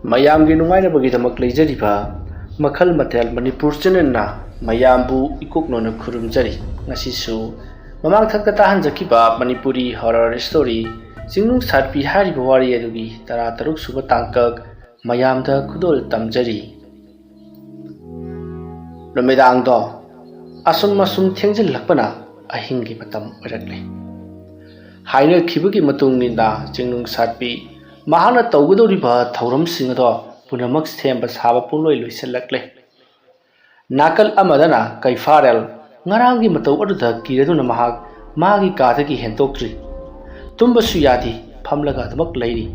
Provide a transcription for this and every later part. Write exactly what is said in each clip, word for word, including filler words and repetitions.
ꯃꯌꯥꯝꯒꯤ ꯅꯨꯡꯉꯥꯏꯅꯕꯒꯤꯗꯃꯛ ꯂꯩꯖꯔꯤꯕ ꯃꯈꯜ ꯃꯊꯦꯜ ꯃꯅꯤꯄꯨꯔ ꯆꯦꯅꯦꯜꯅ ꯃꯌꯥꯝꯕꯨ ꯏꯀꯣꯛꯅꯣꯅ ꯈꯨꯔꯨꯝꯖꯔꯤ꯫ ꯉꯁꯤꯁꯨ ꯃꯃꯥꯡ ꯊꯛꯇ ꯇꯥꯍꯟꯖꯈꯤꯕ ꯃꯅꯤꯄꯨꯔꯤ ꯍꯣꯔꯔ ꯁ꯭ꯇꯣꯔꯤ ꯆꯤꯡꯅꯨꯡ ꯁꯥꯠꯄꯤ ꯍꯥꯏꯔꯤꯕ ꯋꯥꯔꯤ ꯑꯗꯨꯒꯤ ꯇꯔꯥꯇꯔꯨꯛ ꯁꯨꯕ ꯇꯥꯡꯀꯛ ꯃꯌꯥꯝꯗ ꯈꯨꯗꯣꯜ ꯇꯝꯖꯔꯤ꯫ ꯅꯨꯃꯤꯗꯥꯡꯗꯣ ꯑꯁꯨꯝ ꯑꯁꯨꯝ ꯊꯦꯡꯖꯤꯜꯂꯛꯄꯅ ꯑꯍꯤꯡꯒꯤ ꯃꯇꯝ ꯑꯣꯏꯔꯛꯂꯦ꯫ ꯍꯥꯏꯅꯈꯤꯕꯒꯤ ꯃꯇꯨꯡ ꯏꯟꯅ ꯆꯤꯡꯅꯨꯡ ꯁꯥꯠꯄꯤ ꯃꯍꯥꯛꯅ ꯇꯧꯒꯗꯧꯔꯤꯕ ꯊꯧꯔꯝꯁꯤꯡ ꯑꯗꯣ ꯄꯨꯝꯅꯃꯛ ꯁꯦꯝꯕ ꯁꯥꯕ ꯄꯨꯡꯂꯣꯏ ꯂꯣꯏꯁꯤꯜꯂꯛꯂꯦ꯫ ꯅꯥꯀꯜ ꯑꯃꯗꯅ ꯀꯩꯐꯥꯔꯦꯜ ꯉꯔꯥꯡꯒꯤ ꯃꯇꯧ ꯑꯗꯨꯗ ꯀꯤꯔꯗꯨꯅ ꯃꯍꯥꯛ ꯃꯥꯒꯤ ꯀꯥꯗꯒꯤ ꯍꯦꯟꯇꯣꯛꯇ꯭ꯔꯤ꯫ ꯇꯨꯝꯕꯁꯨ ꯌꯥꯗꯦ, ꯐꯝꯂꯒ ꯑꯗꯨꯃꯛ ꯂꯩꯔꯤ꯫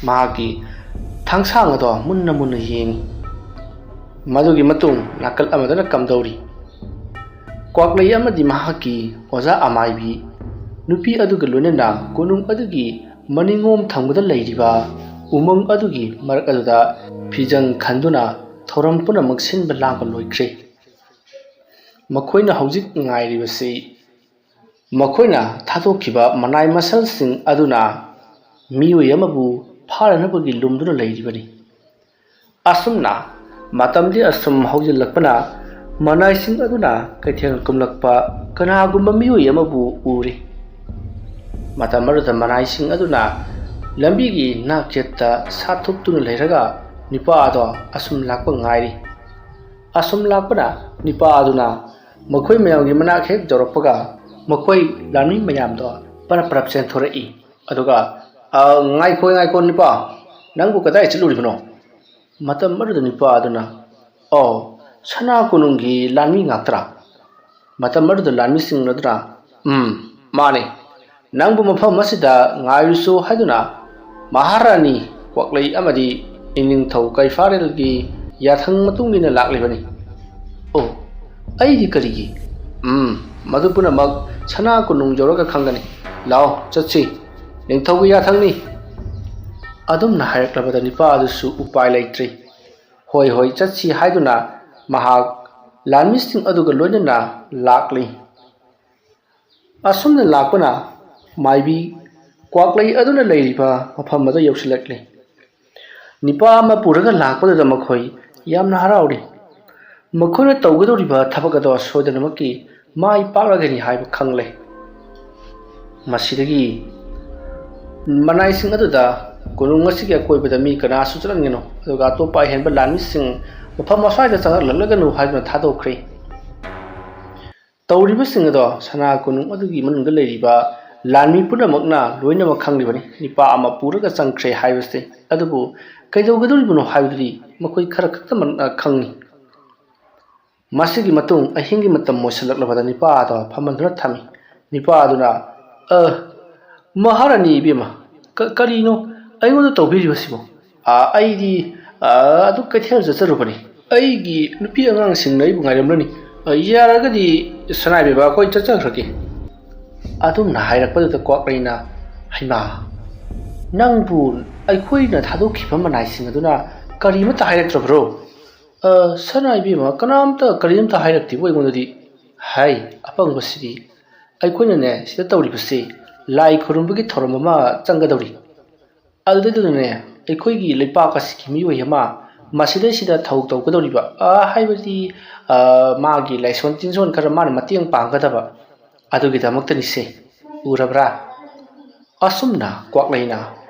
ꯃꯍꯥꯛꯀꯤ ꯊꯥꯡꯁꯥꯡ ꯑꯗꯣ ꯃꯨꯟꯅ ꯃꯨꯟꯅ ꯌꯦꯡꯏ꯫ ꯃꯗꯨꯒꯤ ꯃꯇꯨꯡ ꯅꯥꯀꯜ ꯑꯃꯗꯅ ꯀꯝꯗꯧꯔꯤ? ꯀ꯭ꯋꯥꯛꯂꯩ ꯑꯃꯗꯤ ꯃꯍꯥꯛꯀꯤ ꯑꯣꯖꯥ ꯑꯃꯥꯏꯕꯤ ꯅꯨꯄꯤ ꯑꯗꯨꯒ ꯂꯣꯏꯅꯅ ꯀꯣꯅꯨꯡ ꯑꯗꯨꯒꯤ ꯃꯅꯤꯡꯂꯣꯝ ꯊꯪꯕꯗ ꯂꯩꯔꯤꯕ ꯎꯃꯪ ꯑꯗꯨꯒꯤ ꯃꯔꯛ ꯑꯗꯨꯗ ꯐꯤꯖꯪ ꯈꯟꯗꯨꯅ ꯊꯧꯔꯝ ꯄꯨꯝꯅꯃꯛ ꯁꯤꯟꯕ ꯂꯥꯡꯕ ꯂꯣꯏꯈ꯭ꯔꯦ꯫ ꯃꯈꯣꯏꯅ ꯍꯧꯖꯤꯛ ꯉꯥꯏꯔꯤꯕꯁꯤ ꯃꯈꯣꯏꯅ ꯊꯥꯗꯣꯛꯈꯤꯕ ꯃꯅꯥꯏ ꯃꯁꯜꯁꯤꯡ ꯑꯗꯨꯅ ꯃꯤꯑꯣꯏ ꯑꯃꯕꯨ ꯐꯥꯅꯅꯕꯒꯤ ꯂꯨꯝꯗꯨꯅ ꯂꯩꯔꯤꯕꯅꯤ꯫ ꯑꯁꯨꯝꯅ ꯃꯇꯝꯗꯤ ꯑꯁꯨꯝ ꯍꯧꯖꯤꯜꯂꯛꯄꯅ ꯃꯅꯥꯏꯁꯤꯡ ꯑꯗꯨꯅ ꯀꯩꯊꯦꯜ ꯀꯨꯝꯂꯛꯄ ꯀꯅꯥꯒꯨꯝꯕ ꯃꯤꯑꯣꯏ ꯑꯃꯕꯨ ꯎꯔꯦ꯫ ꯃꯇꯝ ꯑꯗꯨꯗ ꯃꯅꯥꯏꯁꯤꯡ ꯑꯗꯨꯅ ꯂꯝꯕꯤꯒꯤ ꯅꯥꯛꯆꯦꯠꯇ ꯁꯥꯠꯊꯣꯛꯇꯨꯅ ꯂꯩꯔꯒ ꯅꯨꯄꯥ ꯑꯗꯣ ꯑꯁꯨꯝ ꯂꯥꯛꯄ ꯉꯥꯏꯔꯤ꯫ ꯑꯁꯨꯝ ꯂꯥꯛꯄꯅ ꯅꯨꯄꯥ ꯑꯗꯨꯅ ꯃꯈꯣꯏ ꯃꯌꯥꯝꯒꯤ ꯃꯅꯥꯛ ꯍꯦꯛ ꯌꯧꯔꯛꯄꯒ ꯃꯈꯣꯏ ꯂꯥꯟꯃꯤ ꯃꯌꯥꯝꯗꯣ ꯄꯔꯞ ꯄꯔꯞ ꯆꯦꯟꯊꯣꯔꯛꯏ꯫ ꯑꯗꯨꯒ, "ꯑ, ꯉꯥꯏꯈꯣ, ꯉꯥꯏꯈꯣ ꯅꯨꯄꯥ, ꯅꯪꯕꯨ ꯀꯗꯥꯏ ꯆꯠꯂꯨꯔꯤꯕꯅꯣ?" ꯃꯇꯝ ꯑꯗꯨꯗ ꯅꯨꯄꯥ ꯑꯗꯨꯅ, "ꯑꯣ, ꯁꯅꯥ ꯀꯣꯅꯨꯡꯒꯤ ꯂꯥꯟꯃꯤ ꯉꯥꯛꯇ꯭ꯔꯥ?" ꯃꯇꯝ ꯑꯗꯨꯗ ꯂꯥꯟꯃꯤꯁꯤꯡ ꯑꯗꯨꯅ, "ꯎꯝ, ꯃꯥꯅꯤ꯫ ꯅꯪꯕꯨ ꯃꯐꯝ ꯑꯁꯤꯗ ꯉꯥꯏꯔꯨꯁꯨ ꯍꯥꯏꯗꯨꯅ ꯃꯍꯥꯔꯥꯅꯤ ꯀ꯭ꯋꯥꯛꯂꯩ ꯑꯃꯗꯤ ꯏꯅꯤꯡꯊꯧ ꯀꯩꯐꯥꯔꯦꯜꯒꯤ ꯌꯥꯊꯪ ꯃꯇꯨꯡ ꯏꯟꯅ ꯂꯥꯛꯂꯤꯕꯅꯤ꯫" "ꯑꯣ, ꯑꯩꯗꯤ ꯀꯔꯤꯒꯤ?" "ꯎꯝ, ꯃꯗꯨ ꯄꯨꯝꯅꯃꯛ ꯁꯅꯥ ꯀꯣꯅꯨꯡ ꯌꯧꯔꯒ ꯈꯪꯒꯅꯤ꯫ ꯂꯥꯛꯑꯣ, ꯆꯠꯁꯤ꯫ ꯅꯤꯡꯊꯧꯒꯤ ꯌꯥꯊꯪꯅꯤ꯫" ꯑꯗꯨꯝꯅ ꯍꯥꯏꯔꯛꯂꯕꯗ ꯅꯨꯄꯥ ꯑꯗꯨꯁꯨ ꯎꯄꯥꯏ ꯂꯩꯇ꯭ꯔꯦ꯫ "ꯍꯣꯏ, ꯍꯣꯏ, ꯆꯠꯁꯤ" ꯍꯥꯏꯗꯨꯅ ꯃꯍꯥꯛ ꯂꯥꯟꯃꯤꯁꯤꯡ ꯑꯗꯨꯒ ꯂꯣꯏꯅꯅ ꯂꯥꯛꯂꯤ꯫ ꯑꯁꯨꯝꯅ ꯂꯥꯛꯄꯅ ꯃꯥꯏꯕꯤ ꯀ꯭ꯋꯥꯛꯂꯩ ꯑꯗꯨꯅ ꯂꯩꯔꯤꯕ ꯃꯐꯝ ꯑꯗꯨ ꯌꯧꯁꯤꯜꯂꯛꯂꯤ꯫ ꯅꯤꯄꯥ ꯑꯃ ꯄꯨꯔꯒ ꯂꯥꯛꯄꯗꯨꯗ ꯃꯈꯣꯏ ꯌꯥꯝꯅ ꯍꯔꯥꯎꯔꯤ꯫ ꯃꯈꯣꯏꯅ ꯇꯧꯒꯗꯧꯔꯤꯕ ꯊꯕꯛ ꯑꯗꯣ ꯁꯣꯏꯗꯅꯃꯛꯀꯤ ꯃꯥꯏ ꯄꯥꯛꯂꯒꯅꯤ ꯍꯥꯏꯕ ꯈꯪꯂꯦ꯫ ꯃꯁꯤꯗꯒꯤ ꯃꯅꯥꯏꯁꯤꯡ ꯑꯗꯨꯗ ꯀꯣꯅꯨꯡ ꯑꯁꯤꯒꯤ ꯑꯀꯣꯏꯕꯗ ꯃꯤ ꯀꯅꯥꯁꯨ ꯆꯠꯍꯟꯒꯅꯨ, ꯑꯗꯨꯒ ꯑꯇꯣꯞꯄ ꯑꯍꯦꯟꯕ ꯂꯥꯟꯃꯤꯁꯤꯡ ꯃꯐꯝ ꯑꯁ꯭ꯋꯥꯏꯗ ꯆꯪꯂꯛꯂꯒꯅꯨ ꯍꯥꯏꯗꯨꯅ ꯊꯥꯗꯣꯛꯈ꯭ꯔꯦ꯫ ꯇꯧꯔꯤꯕꯁꯤꯡ ꯑꯗꯣ ꯁꯅꯥ ꯀꯣꯅꯨꯡ ꯑꯗꯨꯒꯤ ꯃꯅꯨꯡꯗ ꯂꯩꯔꯤꯕ ꯂꯥꯟꯃꯤ ꯄꯨꯝꯅꯃꯛꯅ ꯂꯣꯏꯅꯃꯛ ꯈꯪꯂꯤꯕꯅꯤ꯫ ꯅꯤꯄꯥ ꯑꯃ ꯄꯨꯔꯒ ꯆꯪꯈ꯭ꯔꯦ ꯍꯥꯏꯕꯁꯤ꯫ ꯑꯗꯨꯕꯨ ꯀꯩꯗꯧꯒꯗꯧꯔꯤꯕꯅꯣ ꯍꯥꯏꯕꯗꯨꯗꯤ ꯃꯈꯣꯏ ꯈꯔ ꯈꯛꯇꯃꯛꯅ ꯈꯪꯏ꯫ ꯃꯁꯤꯒꯤ ꯃꯇꯨꯡ ꯑꯍꯤꯡꯒꯤ ꯃꯇꯝ ꯑꯣꯏꯁꯤꯜꯂꯛꯂꯕꯗ ꯅꯤꯄꯥ ꯑꯗꯣ ꯐꯝꯍꯟꯗꯨꯅ ꯊꯝꯃꯤ꯫ ꯅꯤꯄꯥ ꯑꯗꯨꯅ, "ꯑ, ꯃꯍꯥꯔꯥꯅꯤ ꯏꯕꯦꯝꯃ, ꯀ-, ꯀꯔꯤꯅꯣ ꯑꯩꯉꯣꯟꯗ ꯇꯧꯕꯤꯔꯤꯕꯁꯤꯕꯣ? ꯑ, ꯑꯩꯗꯤ, ꯑ, ꯑꯗꯨ ꯀꯩꯊꯦꯜ ꯆꯠꯆꯔꯨꯕꯅꯤ꯫ ꯑꯩꯒꯤ ꯅꯨꯄꯤ ꯑꯉꯥꯡꯁꯤꯡꯅ ꯑꯩꯕꯨ ꯉꯥꯏꯔꯝꯂꯅꯤ꯫ ꯑ, ꯌꯥꯔꯒꯗꯤ ꯁꯅꯥꯏꯕꯦꯝꯃ, ꯑꯩꯈꯣꯏ ꯆꯠꯆꯈ꯭ꯔꯒꯦ꯫" ꯑꯗꯨꯝꯅ ꯍꯥꯏꯔꯛꯄꯗꯨꯗ ꯀ꯭ꯋꯥꯛꯂꯩꯅ, "ꯍꯩꯃꯥ, ꯅꯪꯕꯨ ꯑꯩꯈꯣꯏꯅ ꯊꯥꯗꯣꯛꯈꯤꯕ ꯃꯅꯥꯏꯁꯤꯡ ꯑꯗꯨꯅ ꯀꯔꯤꯃꯠꯇ ꯍꯥꯏꯔꯛꯇ꯭ꯔꯕ꯭ꯔꯣ?" "ꯑ, ꯁꯅꯥ ꯏꯕꯦꯝꯃ, ꯀꯅꯥꯝꯇ ꯀꯔꯤꯝꯇ ꯍꯥꯏꯔꯛꯇꯦꯕꯨ ꯑꯩꯉꯣꯟꯗꯗꯤ꯫" "ꯍꯥꯏ, ꯑꯄꯪꯕꯁꯤꯗꯤ, ꯑꯩꯈꯣꯏꯅꯅꯦ ꯁꯤꯗ ꯇꯧꯔꯤꯕꯁꯤ ꯂꯥꯏ ꯈꯨꯔꯨꯝꯕꯒꯤ ꯊꯧꯔꯝ ꯑꯃ ꯆꯪꯒꯗꯧꯔꯤ꯫ ꯑꯗꯨꯗꯨꯅꯅꯦ ꯑꯩꯈꯣꯏꯒꯤ ꯂꯩꯄꯥꯛ ꯑꯁꯤꯒꯤ ꯃꯤꯑꯣꯏ ꯑꯃ ꯃꯁꯤꯗꯩꯁꯤꯗ ꯊꯧ ꯇꯧꯒꯗꯧꯔꯤꯕ, ꯑ, ꯍꯥꯏꯕꯗꯤ, ꯑ, ꯃꯥꯒꯤ ꯂꯥꯏꯁꯣꯟ ꯇꯤꯟꯖꯣꯟ ꯈꯔ ꯃꯥꯅ ꯃꯇꯦꯡ ꯄꯥꯡꯒꯗꯕ, ꯑꯗꯨꯒꯤꯗꯃꯛꯇꯅꯤꯁꯦ꯫ ꯎꯔꯕ꯭ꯔꯥ?" ꯑꯁꯨꯝꯅ ꯀ꯭ꯋꯥꯛꯂꯩꯅ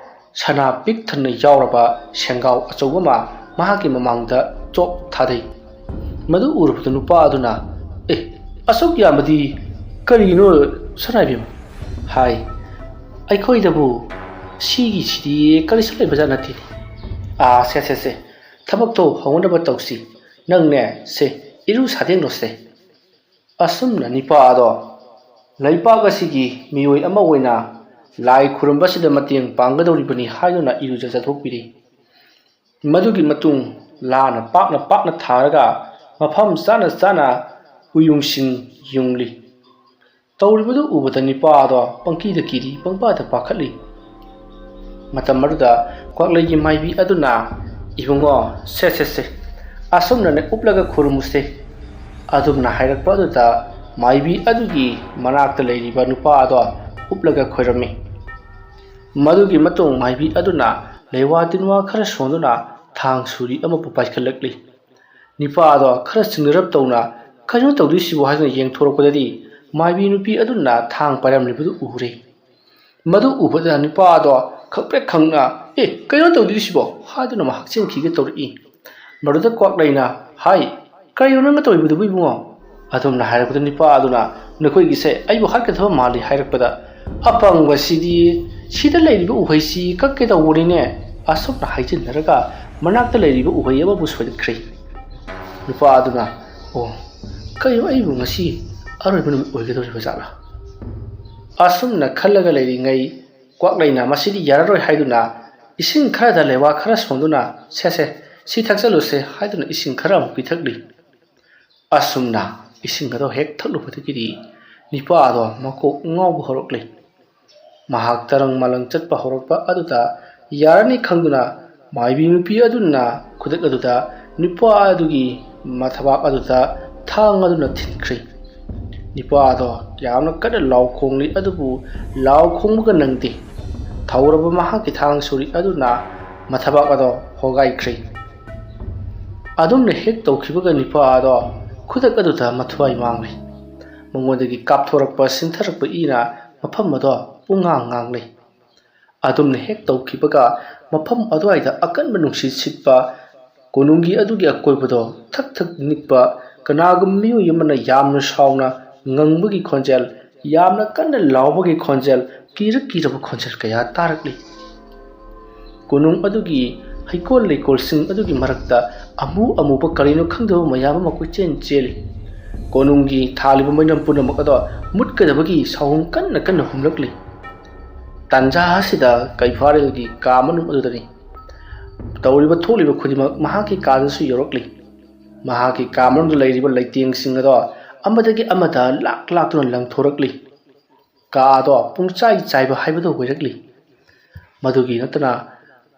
ꯁꯅꯥ ꯄꯤꯛ ꯊꯟꯅ ꯌꯥꯎꯔꯕ ꯁꯦꯡꯒꯥꯎ ꯑꯆꯧꯕ ꯑꯃ ꯃꯍꯥꯛꯀꯤ ꯃꯃꯥꯡꯗ ꯆꯣꯞ ꯊꯥꯗꯩ꯫ ꯃꯗꯨ ꯎꯔꯕꯗ ꯅꯨꯄꯥ ꯑꯗꯨꯅ, "ꯑꯦ, ꯑꯁꯨꯛ ꯌꯥꯝꯕꯗꯤ ꯀꯔꯤꯒꯤꯅꯣ ꯁꯅꯥꯏꯕꯦꯝꯃ?" ꯍꯥꯏ꯫ "ꯑꯩꯈꯣꯏꯗꯕꯨ ꯁꯤꯒꯤꯁꯤꯗꯤ ꯀꯔꯤꯁꯨ ꯂꯩꯕꯖꯥꯠ ꯅꯠꯇꯦ꯫ ꯑꯥ, ꯁꯦ, ꯁꯦ, ꯁꯦ, ꯊꯕꯛꯇꯣ ꯍꯧꯅꯅꯕ ꯇꯧꯁꯤ꯫ ꯅꯪꯅꯦ, ꯁꯦ, ꯏꯔꯨ ꯁꯥꯗꯦꯡꯂꯣꯁꯦ꯫" ꯑꯁꯨꯝꯅ ꯅꯤꯄꯥ ꯑꯗꯣ ꯂꯩꯄꯥꯛ ꯑꯁꯤꯒꯤ ꯃꯤꯑꯣꯏ ꯑꯃ ꯑꯣꯏꯅ ꯂꯥꯏ ꯈꯨꯔꯨꯝꯕꯁꯤꯗ ꯃꯇꯦꯡ ꯄꯥꯡꯒꯗꯧꯔꯤꯕꯅꯤ ꯍꯥꯏꯗꯨꯅ ꯏꯔꯨꯖ ꯆꯠꯊꯣꯛꯄꯤꯔꯤ꯫ ꯃꯗꯨꯒꯤ ꯃꯇꯨꯡ ꯂꯥꯅ ꯄꯥꯛꯅ ꯄꯥꯛꯅ ꯊꯥꯔꯒ ꯃꯐꯝ ꯆꯥꯅ ꯆꯥꯅ ꯎꯌꯨꯡꯁꯤꯡ ꯌꯨꯡꯂꯤ꯫ ꯇꯧꯔꯤꯕꯗꯨ ꯎꯕꯗ ꯅꯤꯄꯥ ꯑꯗꯣ ꯄꯪꯀꯤꯗ ꯀꯤꯔꯤ, ꯄꯪꯄꯥꯗ ꯄꯥꯈꯠꯂꯤ꯫ ꯃꯇꯝ ꯑꯗꯨꯗ ꯀ꯭ꯋꯥꯛꯂꯩꯒꯤ ꯃꯥꯏꯕꯤ ꯑꯗꯨꯅ, "ꯏꯕꯨꯡꯉꯣ, ꯁꯦ, ꯁꯦ, ꯁꯦ, ꯑꯁꯨꯝꯅꯅꯦ ꯎꯞꯂꯒ ꯈꯨꯔꯨꯝꯃꯨꯁꯦ꯫" ꯑꯗꯨꯝꯅ ꯍꯥꯏꯔꯛꯄ ꯑꯗꯨꯗ ꯃꯥꯏꯕꯤ ꯑꯗꯨꯒꯤ ꯃꯅꯥꯛꯇ ꯂꯩꯔꯤꯕ ꯅꯨꯄꯥ ꯑꯗꯣ ꯎꯞꯂꯒ ꯈꯣꯏꯔꯝꯃꯤ꯫ ꯃꯗꯨꯒꯤ ꯃꯇꯨꯡ ꯃꯥꯏꯕꯤ ꯑꯗꯨꯅ ꯂꯩꯋꯥ ꯇꯤꯟꯋꯥ ꯈꯔ ꯁꯣꯟꯗꯨꯅ ꯊꯥꯡ ꯁꯨꯔꯤ ꯑꯃꯕꯨ ꯄꯥꯏꯈꯠꯂꯛꯂꯤ꯫ ꯅꯤꯄꯥ ꯑꯗꯣ ꯈꯔ ꯆꯤꯡꯅꯔꯞ ꯇꯧꯅ "ꯀꯩꯅꯣ ꯇꯧꯗꯣꯏꯁꯤꯕꯣ?" ꯍꯥꯏꯗꯨꯅ ꯌꯦꯡꯊꯣꯔꯛꯄꯗꯗꯤ ꯃꯥꯏꯕꯤ ꯅꯨꯄꯤ ꯑꯗꯨꯅ ꯊꯥꯡ ꯄꯥꯏꯔꯝꯂꯤꯕꯗꯨ ꯎꯔꯦ꯫ ꯃꯗꯨ ꯎꯕꯗ ꯅꯤꯄꯥ ꯑꯗꯣ ꯈꯪꯄ꯭ꯔꯦꯛ ꯈꯪꯅ "ꯑꯦ, ꯀꯩꯅꯣ ꯇꯧꯗꯣꯏꯁꯤꯕꯣ?" ꯍꯥꯏꯗꯨꯅ ꯃꯍꯥꯛ ꯆꯦꯟꯈꯤꯒꯦ ꯇꯧꯔꯛꯏ꯫ ꯃꯗꯨꯗ ꯀ꯭ꯋꯥꯛꯂꯩꯅ "ꯍꯥꯏ, ꯀꯔꯤꯅꯣ ꯅꯪꯅ ꯇꯧꯔꯤꯕꯗꯨꯕꯨ ꯏꯕꯨꯡꯉꯣ?" ꯑꯗꯨꯝꯅ ꯍꯥꯏꯔꯛꯄꯗ ꯅꯤꯄꯥ ꯑꯗꯨꯅ "ꯅꯈꯣꯏꯒꯤꯁꯦ ꯑꯩꯕꯨ ꯍꯥꯠꯀꯗꯕ ꯃꯥꯜꯂꯤ" ꯍꯥꯏꯔꯛꯄꯗ "ꯑꯄꯪꯕꯁꯤꯗꯤ ꯁꯤꯗ ꯂꯩꯔꯤꯕ ꯎꯍꯩꯁꯤ ꯀꯛꯀꯦ ꯇꯧꯕꯅꯤꯅꯦ" ꯑꯁꯨꯝꯅ ꯍꯥꯏꯖꯤꯟꯅꯔꯒ ꯃꯅꯥꯛꯇ ꯂꯩꯔꯤꯕ ꯎꯍꯩ ꯑꯃꯕꯨ ꯁꯣꯏꯗꯠꯈ꯭ꯔꯦ꯫ ꯅꯨꯄꯥ ꯑꯗꯨꯅ "ꯑꯣ, ꯀꯩꯅꯣ ꯑꯩꯕꯨ ꯉꯁꯤ ꯑꯔꯣꯏꯕ ꯅꯨꯃꯤꯠ ꯑꯣꯏꯒꯗꯧꯔꯤꯕ ꯖꯥꯠꯂꯥ?" ꯑꯁꯨꯝꯅ ꯈꯜꯂꯒ ꯂꯩꯔꯤꯉꯩ ꯀ꯭ꯋꯥꯛꯂꯩꯅ "ꯃꯁꯤꯗꯤ ꯌꯥꯔꯔꯣꯏ" ꯍꯥꯏꯗꯨꯅ ꯏꯁꯤꯡ ꯈꯔꯗ ꯂꯩꯋꯥ ꯈꯔ ꯁꯣꯟꯗꯨꯅ "ꯁꯦ ꯁꯦ, ꯁꯤ ꯊꯛꯆꯜꯂꯨꯁꯦ" ꯍꯥꯏꯗꯨꯅ ꯏꯁꯤꯡ ꯈꯔ ꯑꯃꯨꯛ ꯄꯤꯊꯛꯂꯤ꯫ ꯑꯁꯨꯝꯅ ꯏꯁꯤꯡ ꯑꯗꯣ ꯍꯦꯛ ꯊꯛꯂꯨꯕꯗꯒꯤꯗꯤ ꯅꯤꯄꯥ ꯑꯗꯣ ꯃꯀꯣꯛ ꯉꯥꯎꯕ ꯍꯧꯔꯛꯂꯦ꯫ ꯃꯍꯥꯛ ꯇꯔꯪ ꯃꯂꯪ ꯆꯠꯄ ꯍꯧꯔꯛꯄ ꯑꯗꯨꯗ ꯌꯥꯔꯅꯤ ꯈꯪꯗꯨꯅ ꯃꯥꯏꯕꯤ ꯅꯨꯄꯤ ꯑꯗꯨꯅ ꯈꯨꯗꯛ ꯑꯗꯨꯗ ꯅꯨꯄꯥ ꯑꯗꯨꯒꯤ ꯃꯊꯕꯥꯛ ꯑꯗꯨꯗ ꯊꯥꯡ ꯑꯗꯨꯅ ꯊꯤꯟꯈ꯭ꯔꯦ꯫ ꯅꯨꯄꯥ ꯑꯗꯣ ꯌꯥꯝꯅ ꯀꯟꯅ ꯂꯥꯎ ꯈꯣꯡꯂꯤ, ꯑꯗꯨꯕꯨ ꯂꯥꯎ ꯈꯣꯡꯕꯒ ꯅꯪꯗꯦ꯫ ꯊꯧꯔꯕ ꯃꯍꯥꯛꯀꯤ ꯊꯥꯡ ꯁꯨꯔꯤ ꯑꯗꯨꯅ ꯃꯊꯕꯥꯛ ꯑꯗꯣ ꯍꯣꯒꯥꯏꯈ꯭ꯔꯦ꯫ ꯑꯗꯨꯝꯅ ꯍꯦꯛ ꯇꯧꯈꯤꯕꯒ ꯅꯨꯄꯥ ꯑꯗꯣ ꯈꯨꯗꯛ ꯑꯗꯨꯗ ꯃꯊ꯭ꯋꯥꯏ ꯃꯥꯡꯂꯦ꯫ ꯃꯉꯣꯟꯗꯒꯤ ꯀꯥꯞꯊꯣꯔꯛꯄ ꯁꯤꯟꯊꯔꯛꯄ ꯏꯅ ꯃꯐꯝ ꯑꯗꯣ ꯄꯨꯡꯉꯥꯡ ꯉꯥꯡꯂꯦ꯫ ꯑꯗꯨꯝꯅ ꯍꯦꯛ ꯇꯧꯈꯤꯕꯒ ꯃꯐꯝ ꯑꯗꯨꯋꯥꯏꯗ ꯑꯀꯟꯕ ꯅꯨꯡꯁꯤꯠ ꯁꯤꯠꯄ, ꯀꯣꯅꯨꯡꯒꯤ ꯑꯗꯨꯒꯤ ꯑꯀꯣꯏꯕꯗꯣ ꯊꯛ ꯊꯛ ꯅꯤꯛꯄ, ꯀꯅꯥꯒꯨꯝꯕ ꯃꯤꯑꯣꯏ ꯑꯃꯅ ꯌꯥꯝꯅ ꯁꯥꯎꯅ ꯉꯪꯕꯒꯤ ꯈꯣꯟꯖꯦꯜ, ꯌꯥꯝꯅ ꯀꯟꯅ ꯂꯥꯎꯕꯒꯤ ꯈꯣꯟꯖꯦꯜ, ꯀꯤꯔ ꯀꯤꯔꯕ ꯈꯣꯟꯖꯦꯜ ꯀꯌꯥ ꯇꯥꯔꯛꯂꯤ꯫ ꯀꯣꯅꯨꯡ ꯑꯗꯨꯒꯤ ꯍꯩꯀꯣꯜ ꯂꯩꯀꯣꯜꯁꯤꯡ ꯑꯗꯨꯒꯤ ꯃꯔꯛꯇ ꯑꯃꯨ ꯑꯃꯨꯕ ꯀꯔꯤꯅꯣ ꯈꯪꯗꯕ ꯃꯌꯥꯝ ꯑꯃ ꯀꯣꯏꯆꯦꯟ ꯆꯦꯜꯂꯤ꯫ ꯀꯣꯅꯨꯡꯒꯤ ꯊꯥꯜꯂꯤꯕ ꯃꯩꯅꯝ ꯄꯨꯝꯅꯃꯛ ꯑꯗꯣ ꯃꯨꯠꯀꯗꯕꯒꯤ ꯁꯥꯍꯨꯝ ꯀꯟꯅ ꯀꯟꯅ ꯍꯨꯝꯂꯛꯂꯤ꯫ ꯇꯥꯟꯖꯥ ꯑꯁꯤꯗ ꯀꯩꯐꯥꯔꯦꯜꯒꯤ ꯀꯥ ꯃꯅꯨꯡ ꯑꯗꯨꯗꯅꯤ꯫ ꯇꯧꯔꯤꯕ ꯊꯣꯛꯂꯤꯕ ꯈꯨꯗꯤꯡꯃꯛ ꯃꯍꯥꯛꯀꯤ ꯀꯥꯗꯁꯨ ꯌꯧꯔꯛꯂꯤ꯫ ꯃꯍꯥꯛꯀꯤ ꯀꯥ ꯃꯅꯨꯡꯗ ꯂꯩꯔꯤꯕ ꯂꯩꯇꯦꯡꯁꯤꯡ ꯑꯗꯣ ꯑꯃꯗꯒꯤ ꯑꯃꯗ ꯂꯥꯛ ꯂꯥꯛꯇꯨꯅ ꯂꯪꯊꯣꯔꯛꯂꯤ꯫ ꯀꯥ ꯑꯗꯣ ꯄꯨꯡꯆꯥꯏ ꯆꯥꯏꯕ ꯍꯥꯏꯕꯗꯨ ꯑꯣꯏꯔꯛꯂꯤ꯫ ꯃꯗꯨꯒꯤ ꯅꯠꯇꯅ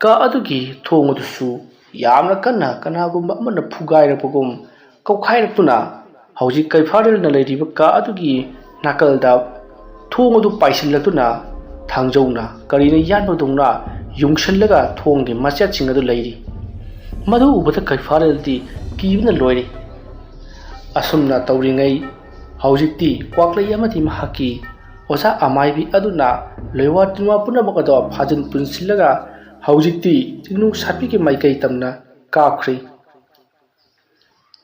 ꯀꯥ ꯑꯗꯨꯒꯤ ꯊꯣꯡ ꯑꯗꯨꯁꯨ ꯌꯥꯝꯅ ꯀꯟꯅ ꯀꯅꯥꯒꯨꯝꯕ ꯑꯃꯅ ꯐꯨꯒꯥꯏꯔꯛꯄꯒꯨꯝ ꯀꯧꯈꯥꯏꯔꯛꯇꯨꯅ ꯍꯧꯖꯤꯛ ꯀꯩꯐꯥꯔꯦꯜꯅ ꯂꯩꯔꯤꯕ ꯀꯥ ꯑꯗꯨꯒꯤ ꯅꯥꯀꯜꯗ ꯊꯣꯡ ꯑꯗꯨ ꯄꯥꯏꯁꯤꯜꯂꯛꯇꯨꯅ ꯊꯥꯡꯖꯧꯅ ꯀꯔꯤꯅ ꯌꯥꯟꯕꯗꯧꯅ ꯌꯨꯡꯁꯤꯜꯂꯒ ꯊꯣꯡꯒꯤ ꯃꯆꯦꯠꯁꯤꯡ ꯑꯗꯨ ꯂꯩꯔꯤ꯫ ꯃꯗꯨ ꯎꯕꯗ ꯕꯤꯚꯥꯔꯦꯜꯗꯤ ꯀꯤꯕꯅ ꯂꯣꯏꯔꯤ꯫ ꯑꯁꯨꯝꯅ ꯇꯧꯔꯤꯉꯩ ꯍꯧꯖꯤꯛꯇꯤ ꯀ꯭ꯋꯥꯛꯂꯩ ꯑꯃꯗꯤ ꯃꯍꯥꯛꯀꯤ ꯑꯣꯖꯥ ꯑꯃꯥꯏꯕꯤ ꯑꯗꯨꯅ ꯂꯩꯋꯥ ꯇꯤꯟꯋꯥ ꯄꯨꯝꯅꯃꯛ ꯑꯗꯣ ꯐꯥꯖꯤꯟ ꯄꯨꯟꯁꯤꯜꯂꯒ ꯍꯧꯖꯤꯛꯇꯤ ꯆꯤꯡꯅꯨꯡ ꯁꯥꯠꯄꯤꯒꯤ ꯃꯥꯏꯀꯩ ꯇꯝꯅ ꯀꯥꯞꯈ꯭ꯔꯤ꯫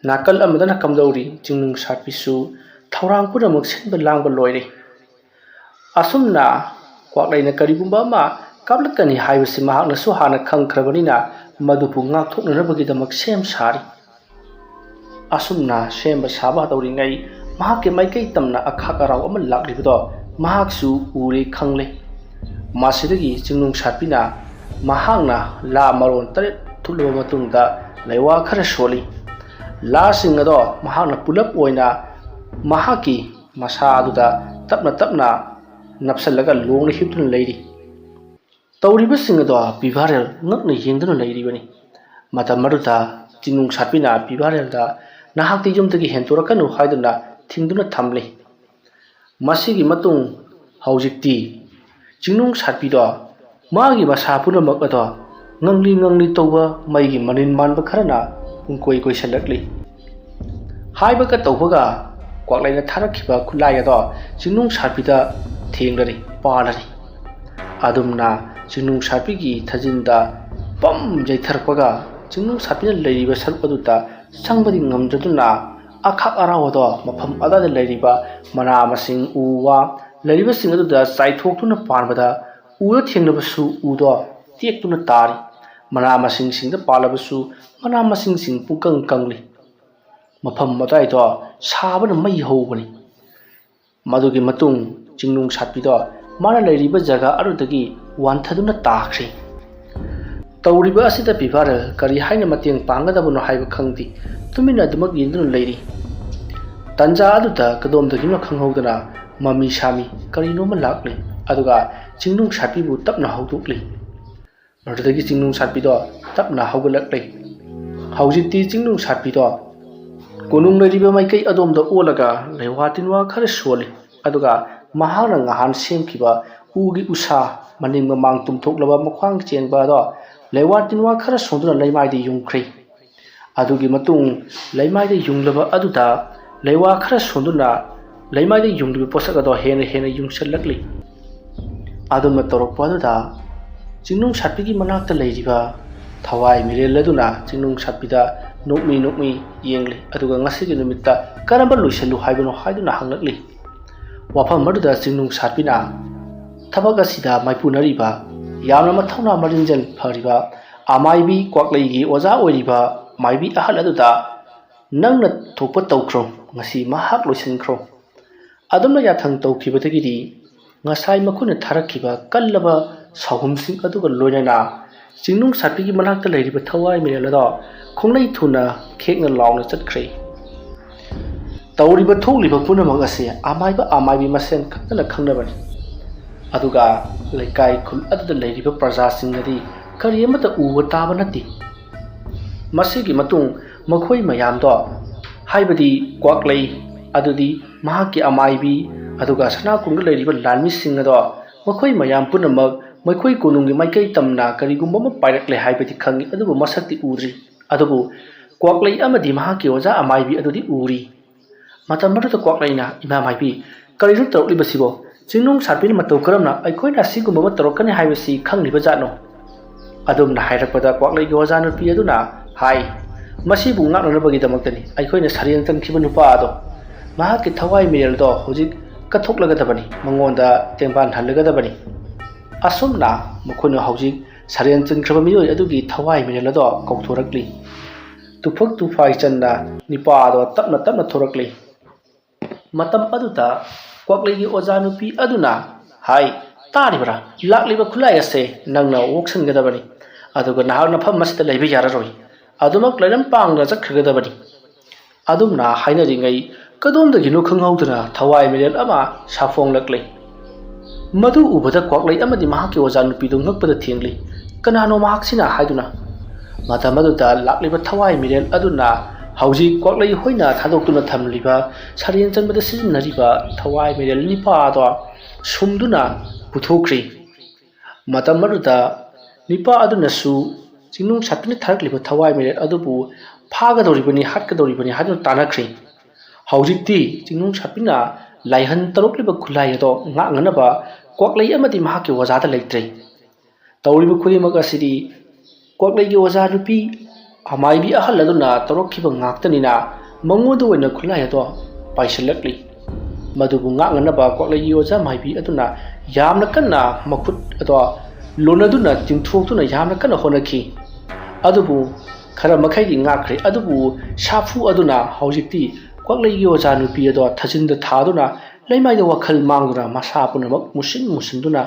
ꯅꯥꯀꯜ ꯑꯃꯗꯅ ꯀꯝꯗꯧꯔꯤ? ꯆꯤꯡꯅꯨꯡ ꯁꯥꯠꯄꯤꯁꯨ ꯊꯧꯔꯥꯡ ꯄꯨꯝꯅꯃꯛ ꯁꯤꯟꯕ ꯂꯥꯡꯕ ꯂꯣꯏꯔꯦ꯫ ꯑꯁꯨꯝꯅ ꯀ꯭ꯋꯥꯛꯂꯩꯅ ꯀꯔꯤꯒꯨꯝꯕ ꯑꯃ ꯀꯥꯞꯂꯛꯀꯅꯤ ꯍꯥꯏꯕꯁꯤ ꯃꯍꯥꯛꯅꯁꯨ ꯍꯥꯟꯅ ꯈꯪꯈ꯭ꯔꯕꯅꯤꯅ ꯃꯗꯨꯕꯨ ꯉꯥꯛꯊꯣꯛꯅꯅꯕꯒꯤꯗꯃꯛ ꯁꯦꯝ ꯁꯥꯔꯤ꯫ ꯑꯁꯨꯝꯅ ꯁꯦꯝꯕ ꯁꯥꯕ ꯇꯧꯔꯤꯉꯩ ꯃꯍꯥꯛꯀꯤ ꯃꯥꯏꯀꯩ ꯇꯝꯅ ꯑꯈꯥꯛ ꯑꯔꯥꯎ ꯑꯃ ꯂꯥꯛꯂꯤꯕꯗꯣ ꯃꯍꯥꯛꯁꯨ ꯎꯔꯦ ꯈꯪꯂꯦ꯫ ꯃꯁꯤꯗꯒꯤ ꯆꯤꯡꯅꯨꯡ ꯁꯥꯠꯄꯤꯅ ꯃꯍꯥꯛꯅ ꯂꯥ ꯃꯔꯣꯟ ꯇꯔꯦꯠ ꯊꯨꯞꯂꯕ ꯃꯇꯨꯡꯗ ꯂꯩꯋꯥ ꯈꯔ ꯁꯣꯜꯂꯤ꯫ ꯂꯥꯁꯤꯡ ꯑꯗꯣ ꯃꯍꯥꯛꯅ ꯄꯨꯂꯞ ꯑꯣꯏꯅ ꯃꯍꯥꯛꯀꯤ ꯃꯁꯥ ꯑꯗꯨꯗ ꯇꯞꯅ ꯇꯞꯅ ꯅꯞꯁꯜꯂꯒ ꯂꯣꯡꯅ ꯍꯤꯞꯇꯨꯅ ꯂꯩꯔꯤ꯫ ꯇꯧꯔꯤꯕꯁꯤꯡ ꯑꯗꯣ ꯕꯤꯚꯥꯔꯦꯜ ꯉꯛꯅ ꯌꯦꯡꯗꯨꯅ ꯂꯩꯔꯤꯕꯅꯤ꯫ ꯃꯇꯝ ꯑꯗꯨꯗ ꯆꯤꯡꯅꯨꯡ ꯁꯥꯠꯄꯤꯅ ꯕꯤꯚꯥꯔꯦꯜꯗ "ꯅꯍꯥꯛꯇꯤ ꯌꯨꯝꯗꯒꯤ ꯍꯦꯟꯗꯣꯔꯛꯀꯅꯨ" ꯍꯥꯏꯗꯨꯅ ꯊꯤꯡꯗꯨꯅ ꯊꯝꯂꯤ꯫ ꯃꯁꯤꯒꯤ ꯃꯇꯨꯡ ꯍꯧꯖꯤꯛꯇꯤ ꯆꯤꯡꯅꯨꯡ ꯁꯥꯠꯄꯤꯗꯣ ꯃꯥꯒꯤ ꯃꯁꯥ ꯄꯨꯝꯅꯃꯛ ꯑꯗꯣ ꯉꯪꯂꯤ ꯉꯪꯂꯤ ꯇꯧꯕ ꯃꯩꯒꯤ ꯃꯅꯤꯟ ꯃꯥꯟꯕ ꯈꯔꯅ ꯄꯨꯡꯀꯣꯏ ꯀꯣꯏꯁꯤꯜꯂꯛꯂꯤ꯫ ꯍꯥꯏꯕꯒ ꯇꯧꯕꯒ ꯀ꯭ꯋꯥꯛꯂꯩꯅ ꯊꯥꯔꯛꯈꯤꯕ ꯈꯨꯠꯂꯥꯏ ꯑꯗꯣ ꯆꯤꯡꯅꯨꯡ ꯁꯥꯠꯄꯤꯗ ꯊꯦꯡꯂꯔꯤ, ꯄꯥꯜꯂꯔꯤ꯫ ꯑꯗꯨꯝꯅ ꯆꯤꯡꯅꯨꯡ ꯁꯥꯠꯄꯤꯒꯤ ꯊꯥꯖꯤꯟꯗ ꯄꯝ ꯌꯩꯊꯔꯛꯄꯒ ꯆꯤꯡꯅꯨꯡ ꯁꯥꯠꯄꯤꯅ ꯂꯩꯔꯤꯕ ꯁꯔꯨꯛ ꯑꯗꯨꯗ ꯆꯪꯕꯗꯤ ꯉꯝꯗ꯭ꯔꯗꯨꯅ ꯑꯈꯥꯛ ꯑꯔꯥꯎ ꯑꯗꯣ ꯃꯐꯝ ꯑꯗꯨꯗ ꯂꯩꯔꯤꯕ ꯃꯅꯥ ꯃꯁꯤꯡ, ꯎ ꯋꯥ ꯂꯩꯔꯤꯕꯁꯤꯡ ꯑꯗꯨꯗ ꯆꯥꯏꯊꯣꯛꯇꯨꯅ ꯄꯥꯟꯕꯗ ꯎꯗ ꯊꯦꯡꯂꯕꯁꯨ ꯎꯗꯣ ꯇꯦꯛꯇꯨꯅ ꯇꯥꯔꯤ꯫ ꯃꯅꯥ ꯃꯁꯤꯡꯁꯤꯡꯗ ꯄꯥꯜꯂꯕꯁꯨ ꯃꯅꯥ ꯃꯁꯤꯡꯁꯤꯡ ꯄꯨꯡꯀꯪ ꯀꯪꯂꯤ꯫ ꯃꯐꯝ ꯑꯗꯨꯋꯥꯏꯗꯣ ꯁꯥꯕꯅ ꯃꯩ ꯍꯧꯕꯅꯤ꯫ ꯃꯗꯨꯒꯤ ꯃꯇꯨꯡ ꯆꯤꯡꯅꯨꯡ ꯁꯥꯠꯄꯤꯗꯣ ꯃꯥꯅ ꯂꯩꯔꯤꯕ ꯖꯒꯥ ꯑꯗꯨꯗꯒꯤ ꯋꯥꯟꯊꯗꯨꯅ ꯇꯥꯈ꯭ꯔꯦ꯫ ꯇꯧꯔꯤꯕ ꯑꯁꯤꯗ ꯕꯤꯚꯥꯔꯦꯜ ꯀꯔꯤ ꯍꯥꯏꯅ ꯃꯇꯦꯡ ꯄꯥꯡꯒꯗꯕꯅꯣ ꯍꯥꯏꯕ ꯈꯪꯗꯦ꯫ ꯇꯨꯃꯤꯟꯅ ꯑꯗꯨꯃꯛ ꯌꯦꯡꯗꯨꯅ ꯂꯩꯔꯤ꯫ ꯇꯟꯖꯥ ꯑꯗꯨꯗ ꯀꯗꯣꯝꯗꯒꯤꯅꯣ ꯈꯪꯍꯧꯗꯅ ꯃꯃꯤ ꯁꯥꯃꯤ ꯀꯔꯤꯅꯣꯃ ꯂꯥꯛꯂꯤ꯫ ꯑꯗꯨꯒ ꯆꯤꯡꯅꯨꯡ ꯁꯥꯠꯄꯤꯕꯨ ꯇꯞꯅ ꯍꯧꯗꯣꯛꯂꯤ꯫ ꯃꯗꯨꯗꯒꯤ ꯆꯤꯡꯅꯨꯡ ꯁꯥꯠꯄꯤꯗꯣ ꯇꯞꯅ ꯍꯧꯒꯠꯂꯛꯂꯤ꯫ ꯍꯧꯖꯤꯛꯇꯤ ꯆꯤꯡꯅꯨꯡ ꯁꯥꯠꯄꯤꯗꯣ ꯀꯣꯅꯨꯡ ꯂꯩꯔꯤꯕ ꯃꯥꯏꯀꯩ ꯑꯗꯣꯝꯗ ꯑꯣꯜꯂꯒ ꯂꯩꯋꯥ ꯇꯤꯟꯋꯥ ꯈꯔ ꯁꯣꯜꯂꯤ꯫ ꯑꯗꯨꯒ ꯃꯍꯥꯛꯅ ꯉꯍꯥꯟ ꯁꯦꯝꯈꯤꯕ ꯎꯒꯤ ꯎꯁꯥ, ꯃꯅꯤꯡ ꯃꯃꯥꯡ ꯇꯨꯝꯊꯣꯛꯂꯕ ꯃꯈ꯭ꯋꯥꯡ ꯆꯦꯟꯕ ꯑꯗꯣ ꯂꯩꯋꯥ ꯇꯤꯟꯋꯥ ꯈꯔ ꯁꯣꯟꯗꯨꯅ ꯂꯩꯃꯥꯏꯗ ꯌꯨꯡꯈ꯭ꯔꯦ꯫ ꯑꯗꯨꯒꯤ ꯃꯇꯨꯡ ꯂꯩꯃꯥꯏꯗ ꯌꯨꯡꯂꯕ ꯑꯗꯨꯗ ꯂꯩꯋꯥ ꯈꯔ ꯁꯣꯟꯗꯨꯅ ꯂꯩꯃꯥꯏꯗ ꯌꯨꯡꯂꯤꯕ ꯄꯣꯠꯁꯛ ꯑꯗꯣ ꯍꯦꯟꯅ ꯍꯦꯟꯅ ꯌꯨꯡꯁꯤꯜꯂꯛꯂꯤ꯫ ꯑꯗꯨꯝꯅ ꯇꯧꯔꯛꯄ ꯑꯗꯨꯗ ꯆꯤꯡꯅꯨꯡ ꯁꯥꯠꯄꯤꯒꯤ ꯃꯅꯥꯛꯇ ꯂꯩꯔꯤꯕ ꯊꯋꯥꯏ ꯃꯤꯔꯦꯜ ꯑꯗꯨꯅ ꯆꯤꯡꯅꯨꯡ ꯁꯥꯠꯄꯤꯗ ꯅꯣꯛꯃꯤ ꯅꯣꯛꯃꯤ ꯌꯦꯡꯂꯤ꯫ ꯑꯗꯨꯒ ꯉꯁꯤꯒꯤ ꯅꯨꯃꯤꯠꯇ ꯀꯔꯝꯕ ꯂꯣꯏꯁꯤꯜꯂꯨ ꯍꯥꯏꯕꯅꯣ ꯍꯥꯏꯗꯨꯅ ꯍꯪꯂꯛꯂꯤ꯫ ꯋꯥꯐꯝ ꯑꯗꯨꯗ ꯆꯤꯡꯅꯨꯡ ꯁꯥꯠꯄꯤꯅ ꯊꯕꯛ ꯑꯁꯤꯗ ꯃꯥꯏꯄꯨꯅꯔꯤꯕ, ꯌꯥꯝꯅ ꯃꯊꯧꯅꯥ ꯃꯔꯤꯟꯖꯜ ꯐꯔꯤꯕ ꯑꯃꯥꯏꯕꯤ ꯀ꯭ꯋꯥꯛꯂꯩꯒꯤ ꯑꯣꯖꯥ ꯑꯣꯏꯔꯤꯕ ꯃꯥꯏꯕꯤ ꯑꯍꯜ ꯑꯗꯨꯗ, "ꯅꯪꯅ ꯊꯣꯛꯄ ꯇꯧꯈ꯭ꯔꯣ, ꯉꯁꯤ ꯃꯍꯥꯛ ꯂꯣꯏꯁꯤꯟꯈ꯭ꯔꯣ"꯫ ꯑꯗꯨꯝꯅ ꯌꯥꯊꯪ ꯇꯧꯈꯤꯕꯗꯒꯤꯗꯤ ꯉꯁꯥꯏ ꯃꯈꯣꯏꯅ ꯊꯥꯔꯛꯈꯤꯕ ꯀꯜꯂꯕ ꯁꯥꯍꯨꯝꯁꯤꯡ ꯑꯗꯨꯒ ꯂꯣꯏꯅꯅ ꯆꯤꯡꯅꯨꯡ ꯁꯥꯠꯄꯤꯒꯤ ꯃꯅꯥꯛꯇ ꯂꯩꯔꯤꯕ ꯊꯋꯥꯏ ꯃꯤꯔꯦꯜ ꯑꯗꯣ ꯈꯣꯡꯂꯩ ꯊꯨꯅ ꯈꯦꯛꯅ ꯂꯥꯎꯅ ꯆꯠꯈ꯭ꯔꯦ꯫ ꯇꯧꯔꯤꯕ ꯊꯣꯛꯂꯤꯕ ꯄꯨꯝꯅꯃꯛ ꯑꯁꯤ ꯑꯃꯥꯏꯕ ꯑꯃꯥꯏꯕꯤ ꯃꯁꯦꯟ ꯈꯛꯇꯅ ꯈꯪꯅꯕꯅꯤ꯫ ꯑꯗꯨꯒ ꯂꯩꯀꯥꯏ ꯈꯨꯜ ꯑꯗꯨꯗ ꯂꯩꯔꯤꯕ ꯄ꯭ꯔꯖꯥꯁꯤꯡꯅꯗꯤ ꯀꯔꯤ ꯑꯃꯠꯇ ꯎꯕ ꯇꯥꯕ ꯅꯠꯇꯦ꯫ ꯃꯁꯤꯒꯤ ꯃꯇꯨꯡ ꯃꯈꯣꯏ ꯃꯌꯥꯝꯗꯣ, ꯍꯥꯏꯕꯗꯤ ꯀ꯭ꯋꯥꯛꯂꯩ, ꯑꯗꯨꯗꯤ ꯃꯍꯥꯛꯀꯤ ꯑꯃꯥꯏꯕꯤ, ꯑꯗꯨꯒ ꯁꯅꯥ ꯀꯣꯅꯨꯡꯗ ꯂꯩꯔꯤꯕ ꯂꯥꯟꯃꯤꯁꯤꯡ ꯑꯗꯣ, ꯃꯈꯣꯏ ꯃꯌꯥꯝ ꯄꯨꯝꯅꯃꯛ ꯃꯈꯣꯏ ꯀꯣꯅꯨꯡꯒꯤ ꯃꯥꯏꯀꯩ ꯇꯝꯅ ꯀꯔꯤꯒꯨꯝꯕ ꯑꯃ ꯄꯥꯏꯔꯛꯂꯦ ꯍꯥꯏꯕꯗꯤ ꯈꯪꯏ, ꯑꯗꯨꯕꯨ ꯃꯁꯛꯇꯤ ꯎꯗ꯭ꯔꯤ꯫ ꯑꯗꯨꯕꯨ ꯀ꯭ꯋꯥꯛꯂꯩ ꯑꯃꯗꯤ ꯃꯍꯥꯛꯀꯤ ꯑꯣꯖꯥ ꯑꯃꯥꯏꯕꯤ ꯑꯗꯨꯗꯤ ꯎꯔꯤ꯫ ꯃꯇꯝ ꯑꯗꯨꯗ ꯀ꯭ꯋꯥꯛꯂꯩꯅ, "ꯏꯃꯥ ꯃꯥꯏꯕꯤ, ꯀꯔꯤꯅꯣ ꯇꯧꯔꯛꯂꯤꯕꯁꯤꯕꯣ? ꯆꯤꯡꯅꯨꯡ ꯁꯥꯠꯄꯤꯅ ꯃꯇꯧ ꯀꯔꯝꯅ ꯑꯩꯈꯣꯏꯅ ꯑꯁꯤꯒꯨꯝꯕ ꯑꯃ ꯇꯧꯔꯛꯀꯅꯤ ꯍꯥꯏꯕꯁꯤ ꯈꯪꯂꯤꯕ ꯖꯥꯠꯅꯣ?" ꯑꯗꯨꯝꯅ ꯍꯥꯏꯔꯛꯄꯗ ꯀ꯭ꯋꯥꯛꯂꯩꯒꯤ ꯑꯣꯖꯥ ꯅꯨꯄꯤ ꯑꯗꯨꯅ ꯍꯥꯏ, "ꯃꯁꯤꯕꯨ ꯉꯥꯛꯅꯅꯕꯒꯤꯗꯃꯛꯇꯅꯤ ꯑꯩꯈꯣꯏꯅ ꯁꯔꯦꯡ ꯆꯟꯈꯤꯕ ꯅꯨꯄꯥ ꯑꯗꯣ, ꯃꯍꯥꯛꯀꯤ ꯊꯋꯥꯏ ꯃꯤꯔꯦꯜꯗꯣ ꯍꯧꯖꯤꯛ ꯀꯠꯊꯣꯛꯂꯒꯗꯕꯅꯤ, ꯃꯉꯣꯟꯗ ꯇꯦꯡꯕꯥꯟ ꯍꯜꯂꯒꯗꯕꯅꯤ"꯫ ꯑꯁꯨꯝꯅ ꯃꯈꯣꯏꯅ ꯍꯧꯖꯤꯛ ꯁꯔꯦꯡ ꯆꯟꯈ꯭ꯔꯕ ꯃꯤꯑꯣꯏ ꯑꯗꯨꯒꯤ ꯊꯋꯥꯏ ꯃꯤꯔꯦꯜ ꯑꯗꯣ ꯀꯧꯊꯣꯔꯛꯂꯤ꯫ ꯇꯨꯐꯛ ꯇꯨꯐꯥꯏ ꯆꯟꯅ ꯅꯤꯄꯥ ꯑꯗꯣ ꯇꯞꯅ ꯇꯞꯅ ꯊꯣꯔꯛꯂꯤ꯫ ꯃꯇꯝ ꯑꯗꯨꯗ ꯀ꯭ꯋꯥꯛꯂꯩꯒꯤ ꯑꯣꯖꯥ ꯅꯨꯄꯤ ꯑꯗꯨꯅ ꯍꯥꯏ, "ꯇꯥꯔꯤꯕ꯭ꯔꯥ? ꯂꯥꯛꯂꯤꯕ ꯈꯨꯠꯂꯥꯏ ꯑꯁꯦ ꯅꯪꯅ ꯑꯣꯛꯁꯟꯒꯗꯕꯅꯤ, ꯑꯗꯨꯒ ꯅꯍꯥꯛ ꯅꯐꯝ ꯑꯁꯤꯗ ꯂꯩꯕ ꯌꯥꯔꯔꯣꯏ, ꯑꯗꯨꯃꯛ ꯂꯩꯔꯝ ꯄꯥꯡꯗ ꯆꯠꯈ꯭ꯔꯒꯗꯕꯅꯤ"꯫ ꯑꯗꯨꯝꯅ ꯍꯥꯏꯅꯔꯤꯉꯩ ꯀꯗꯣꯝꯗꯒꯤꯅꯣ ꯈꯪꯍꯧꯗꯅ ꯊꯋꯥꯏ ꯃꯤꯔꯦꯜ ꯑꯃ ꯁꯥꯐꯣꯡꯂꯛꯂꯦ꯫ ꯃꯗꯨ ꯎꯕꯗ ꯀ꯭ꯋꯥꯛꯂꯩ ꯑꯃꯗꯤ ꯃꯍꯥꯛꯀꯤ ꯑꯣꯖꯥ ꯅꯨꯄꯤꯗꯨ ꯉꯛꯄꯗ ꯊꯦꯡꯂꯤ꯫ "ꯀꯅꯥꯅꯣ ꯃꯍꯥꯛꯁꯤꯅ?" ꯍꯥꯏꯗꯨꯅ꯫ ꯃꯇꯝ ꯑꯗꯨꯗ ꯂꯥꯛꯂꯤꯕ ꯊꯋꯥꯏ ꯃꯤꯔꯦꯜ ꯑꯗꯨꯅ ꯍꯧꯖꯤꯛ ꯀ꯭ꯋꯥꯛꯂꯩ ꯍꯣꯏꯅ ꯊꯥꯗꯣꯛꯇꯨꯅ ꯊꯝꯂꯤꯕ ꯁꯔꯦꯡ ꯆꯟꯕꯗ ꯁꯤꯖꯤꯟꯅꯔꯤꯕ ꯊꯋꯥꯏ ꯃꯤꯔꯦꯜ ꯅꯤꯄꯥ ꯑꯗꯣ ꯁꯨꯝꯗꯨꯅ ꯄꯨꯊꯣꯛꯈ꯭ꯔꯤ꯫ ꯃꯇꯝ ꯑꯗꯨꯗ ꯅꯨꯄꯥ ꯑꯗꯨꯅꯁꯨ ꯆꯤꯡꯅꯨꯡ ꯁꯥꯠꯄꯤꯅ ꯊꯥꯔꯛꯂꯤꯕ ꯊꯋꯥꯏ ꯃꯤꯔꯦꯜ ꯑꯗꯨꯕꯨ ꯐꯥꯒꯗꯧꯔꯤꯕꯅꯤ, ꯍꯥꯠꯀꯗꯧꯔꯤꯕꯅꯤ ꯍꯥꯏꯗꯨꯅ ꯇꯥꯟꯅꯈ꯭ꯔꯤ꯫ ꯍꯧꯖꯤꯛꯇꯤ ꯆꯤꯡꯅꯨꯡ ꯁꯥꯠꯄꯤꯅ ꯂꯥꯏꯍꯟ ꯇꯧꯔꯛꯂꯤꯕ ꯈꯨꯠꯂꯥꯏ ꯑꯗꯣ ꯉꯥꯛꯅꯅꯕ ꯀ꯭ꯋꯥꯛꯂꯩ ꯑꯃꯗꯤ ꯃꯍꯥꯛꯀꯤ ꯑꯣꯖꯥꯗ ꯂꯩꯇ꯭ꯔꯦ꯫ ꯇꯧꯔꯤꯕ ꯈꯨꯗꯤꯡꯃꯛ ꯑꯁꯤꯗꯤ ꯀ꯭ꯋꯥꯛꯂꯩꯒꯤ ꯑꯣꯖꯥ ꯅꯨꯄꯤ ꯑꯃꯥꯏꯕꯤ ꯑꯍꯜ ꯑꯗꯨꯅ ꯇꯧꯔꯛꯈꯤꯕ ꯉꯥꯛꯇꯅꯤꯅ ꯃꯉꯣꯟꯗ ꯑꯣꯏꯅ ꯈꯨꯠꯂꯥꯏ ꯑꯗꯣ ꯄꯥꯏꯁꯤꯜꯂꯛꯂꯤ꯫ ꯃꯗꯨꯕꯨ ꯉꯥꯛꯅꯅꯕ ꯀ꯭ꯋꯥꯛꯂꯩꯒꯤ ꯑꯣꯖꯥ ꯃꯥꯏꯕꯤ ꯑꯗꯨꯅ ꯌꯥꯝꯅ ꯀꯟꯅ ꯃꯈꯨꯠ ꯑꯗꯣ ꯂꯣꯟꯅꯗꯨꯅ ꯇꯤꯡꯊꯣꯛꯇꯨꯅ ꯌꯥꯝꯅ ꯀꯟꯅ ꯍꯣꯠꯅꯈꯤ꯫ ꯑꯗꯨꯕꯨ ꯈꯔ ꯃꯈꯩꯗꯤ ꯉꯥꯛꯈ꯭ꯔꯦ꯫ ꯑꯗꯨꯕꯨ ꯁꯥꯐꯨ ꯑꯗꯨꯅ ꯍꯧꯖꯤꯛꯇꯤ ꯀ꯭ꯋꯥꯛꯂꯩꯒꯤ ꯑꯣꯖꯥ ꯅꯨꯄꯤ ꯑꯗꯣ ꯊꯥꯖꯤꯟꯗ ꯊꯥꯗꯨꯅ ꯂꯩꯃꯥꯏꯗ ꯋꯥꯈꯜ ꯃꯥꯡꯗꯨꯅ ꯃꯁꯥ ꯄꯨꯝꯅꯃꯛ ꯃꯨꯁꯤꯟ ꯃꯨꯁꯤꯟꯗꯨꯅ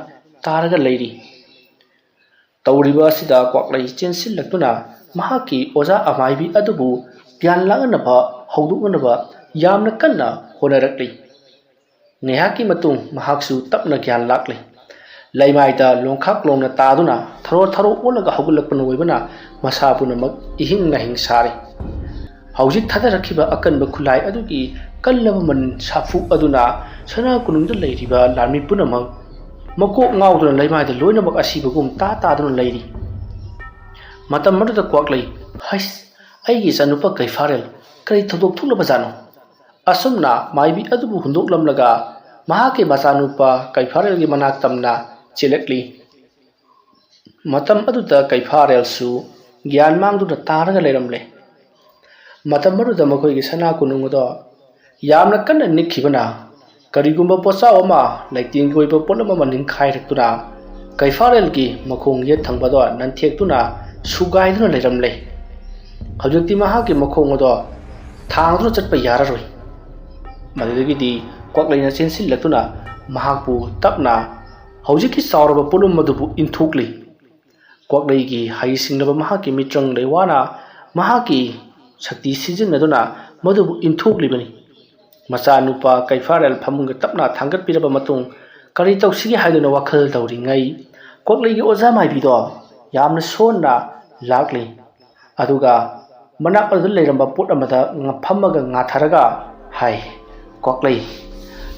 ꯇꯥꯔꯒ ꯂꯩꯔꯤ꯫ ꯇꯧꯔꯤꯕ ꯑꯁꯤꯗ ꯀ꯭ꯋꯥꯛꯂꯩ ꯆꯦꯟꯁꯤꯜꯂꯛꯇꯨꯅ ꯃꯍꯥꯛꯀꯤ ꯑꯣꯖꯥ ꯑꯃꯥꯏꯕꯤ ꯑꯗꯨꯕꯨ ꯒ꯭ꯌꯥꯟ ꯂꯥꯛꯅꯅꯕ ꯍꯧꯗꯣꯛꯅꯅꯕ ꯌꯥꯝꯅ ꯀꯟꯅ ꯍꯣꯠꯅꯔꯛꯂꯤ꯫ ꯉꯥꯏꯍꯥꯛꯀꯤ ꯃꯇꯨꯡ ꯃꯍꯥꯛꯁꯨ ꯇꯞꯅ ꯒ꯭ꯌꯥꯟ ꯂꯥꯛꯂꯤ꯫ ꯂꯩꯃꯥꯏꯗ ꯂꯣꯡꯈꯥꯛ ꯂꯣꯡꯅ ꯇꯥꯗꯨꯅ ꯊꯔꯣ ꯊꯔꯣ ꯑꯣꯜꯂꯒ ꯍꯧꯒꯠꯂꯛꯄꯅ ꯑꯣꯏꯕꯅ ꯃꯁꯥ ꯄꯨꯝꯅꯃꯛ ꯏꯍꯤꯡ ꯅꯥꯍꯤꯡ ꯁꯥꯔꯤ꯫ ꯍꯧꯖꯤꯛ ꯊꯥꯗꯔꯛꯈꯤꯕ ꯑꯀꯟꯕ ꯈꯨꯠꯂꯥꯏ ꯑꯗꯨꯒꯤ ꯀꯜꯂꯕ ꯃꯅꯤꯟ ꯁꯥꯐꯨ ꯑꯗꯨꯅ ꯁꯅꯥ ꯀꯣꯅꯨꯡꯗ ꯂꯩꯔꯤꯕ ꯂꯥꯟꯃꯤ ꯄꯨꯝꯅꯃꯛ ꯃꯀꯣꯛ ꯉꯥꯎꯗꯨꯅ ꯂꯩꯃꯥꯏꯗ ꯂꯣꯏꯅꯃꯛ ꯑꯁꯤꯕꯒꯨꯝ ꯇꯥ ꯇꯥꯗꯨꯅ ꯂꯩꯔꯤ꯫ ꯃꯇꯝ ꯑꯗꯨꯗ ꯀ꯭ꯋꯥꯛꯂꯩ, "ꯍꯩꯁ, ꯑꯩꯒꯤ ꯏꯆꯥꯅꯨꯄꯥ ꯀꯩꯐꯥꯔꯦꯜ, ꯀꯔꯤ ꯊꯧꯗꯣꯛ ꯊꯣꯛꯂꯕꯖꯥꯠꯅꯣ?" ꯑꯁꯨꯝꯅ ꯃꯥꯏꯕꯤ ꯑꯗꯨꯕꯨ ꯍꯨꯟꯗꯣꯛꯂꯝꯂꯒ ꯃꯍꯥꯛꯀꯤ ꯃꯆꯥꯅꯨꯄꯥ ꯀꯩꯐꯥꯔꯦꯜꯒꯤ ꯃꯅꯥꯛ ꯇꯝꯅ ꯆꯦꯜꯂꯛꯂꯤ꯫ ꯃꯇꯝ ꯑꯗꯨꯗ ꯀꯩꯐꯥꯔꯦꯜꯁꯨ ꯒ꯭ꯌꯥꯟ ꯃꯥꯡꯗꯨꯅ ꯇꯥꯔꯒ ꯂꯩꯔꯝꯂꯦ꯫ ꯃꯇꯝ ꯑꯗꯨꯗ ꯃꯈꯣꯏꯒꯤ ꯁꯅꯥ ꯀꯣꯅꯨꯡ ꯑꯗꯣ ꯌꯥꯝꯅ ꯀꯟꯅ ꯅꯤꯛꯈꯤꯕꯅ ꯀꯔꯤꯒꯨꯝꯕ ꯄꯣꯠꯆꯥꯎ ꯑꯃ, ꯂꯩꯇꯦꯡꯒꯤ ꯑꯣꯏꯕ ꯄꯣꯠꯂꯝ ꯑꯃ ꯅꯤꯡꯈꯥꯏꯔꯛꯇꯨꯅ ꯀꯩꯐꯥꯔꯦꯜꯒꯤ ꯃꯈꯣꯡ ꯌꯦꯠ ꯊꯪꯕꯗꯣ ꯅꯟꯊꯦꯛꯇꯨꯅ ꯁꯨꯒꯥꯏꯗꯨꯅ ꯂꯩꯔꯝꯂꯦ꯫ ꯍꯧꯖꯤꯛꯇꯤ ꯃꯍꯥꯛꯀꯤ ꯃꯈꯣꯡ ꯑꯗꯣ ꯊꯥꯡꯗꯨꯅ ꯆꯠꯄ ꯌꯥꯔꯔꯣꯏ꯫ ꯃꯗꯨꯗꯒꯤꯗꯤ ꯀ꯭ꯋꯥꯛꯂꯩꯅ ꯆꯦꯟꯁꯤꯜꯂꯛꯇꯨꯅ ꯃꯍꯥꯛꯄꯨ ꯇꯞꯅ ꯍꯧꯖꯤꯛꯀꯤ ꯆꯥꯎꯔꯕ ꯄꯣꯠꯂꯨꯝ ꯑꯗꯨꯕꯨ ꯏꯟꯊꯣꯛꯂꯤ꯫ ꯀ꯭ꯋꯥꯛꯂꯩꯒꯤ ꯍꯩꯁꯤꯡꯂꯕ ꯃꯍꯥꯛꯀꯤ ꯃꯤꯇ꯭ꯔꯪ ꯂꯩꯋꯥꯅ ꯃꯍꯥꯛꯀꯤ ꯁꯛꯇꯤ ꯁꯤꯖꯤꯟꯅꯗꯨꯅ ꯃꯗꯨꯕꯨ ꯏꯟꯊꯣꯛꯂꯤꯕꯅꯤ꯫ ꯃꯆꯥꯅꯨꯄꯥ ꯀꯩꯐꯥꯔꯦꯜ ꯐꯃꯨꯡꯗ ꯇꯞꯅ ꯊꯥꯡꯒꯠꯄꯤꯔꯕ ꯃꯇꯨꯡ ꯀꯔꯤ ꯇꯧꯁꯤꯒꯦ ꯍꯥꯏꯗꯨꯅ ꯋꯥꯈꯜ ꯇꯧꯔꯤꯉꯩ ꯀ꯭ꯋꯥꯛꯂꯩꯒꯤ ꯑꯣꯖꯥ ꯃꯥꯏꯕꯤꯗꯣ ꯌꯥꯝꯅ ꯁꯣꯟꯅ ꯂꯥꯛꯂꯤ꯫ ꯑꯗꯨꯒ ꯃꯅꯥꯛ ꯑꯗꯨꯗ ꯂꯩꯔꯝꯕ ꯄꯣꯠ ꯑꯃꯗ ꯉ-, ꯐꯝꯃꯒ ꯉꯥꯊꯔꯒ ꯍꯥꯏ, "ꯀ꯭ꯋꯥꯛꯂꯩ,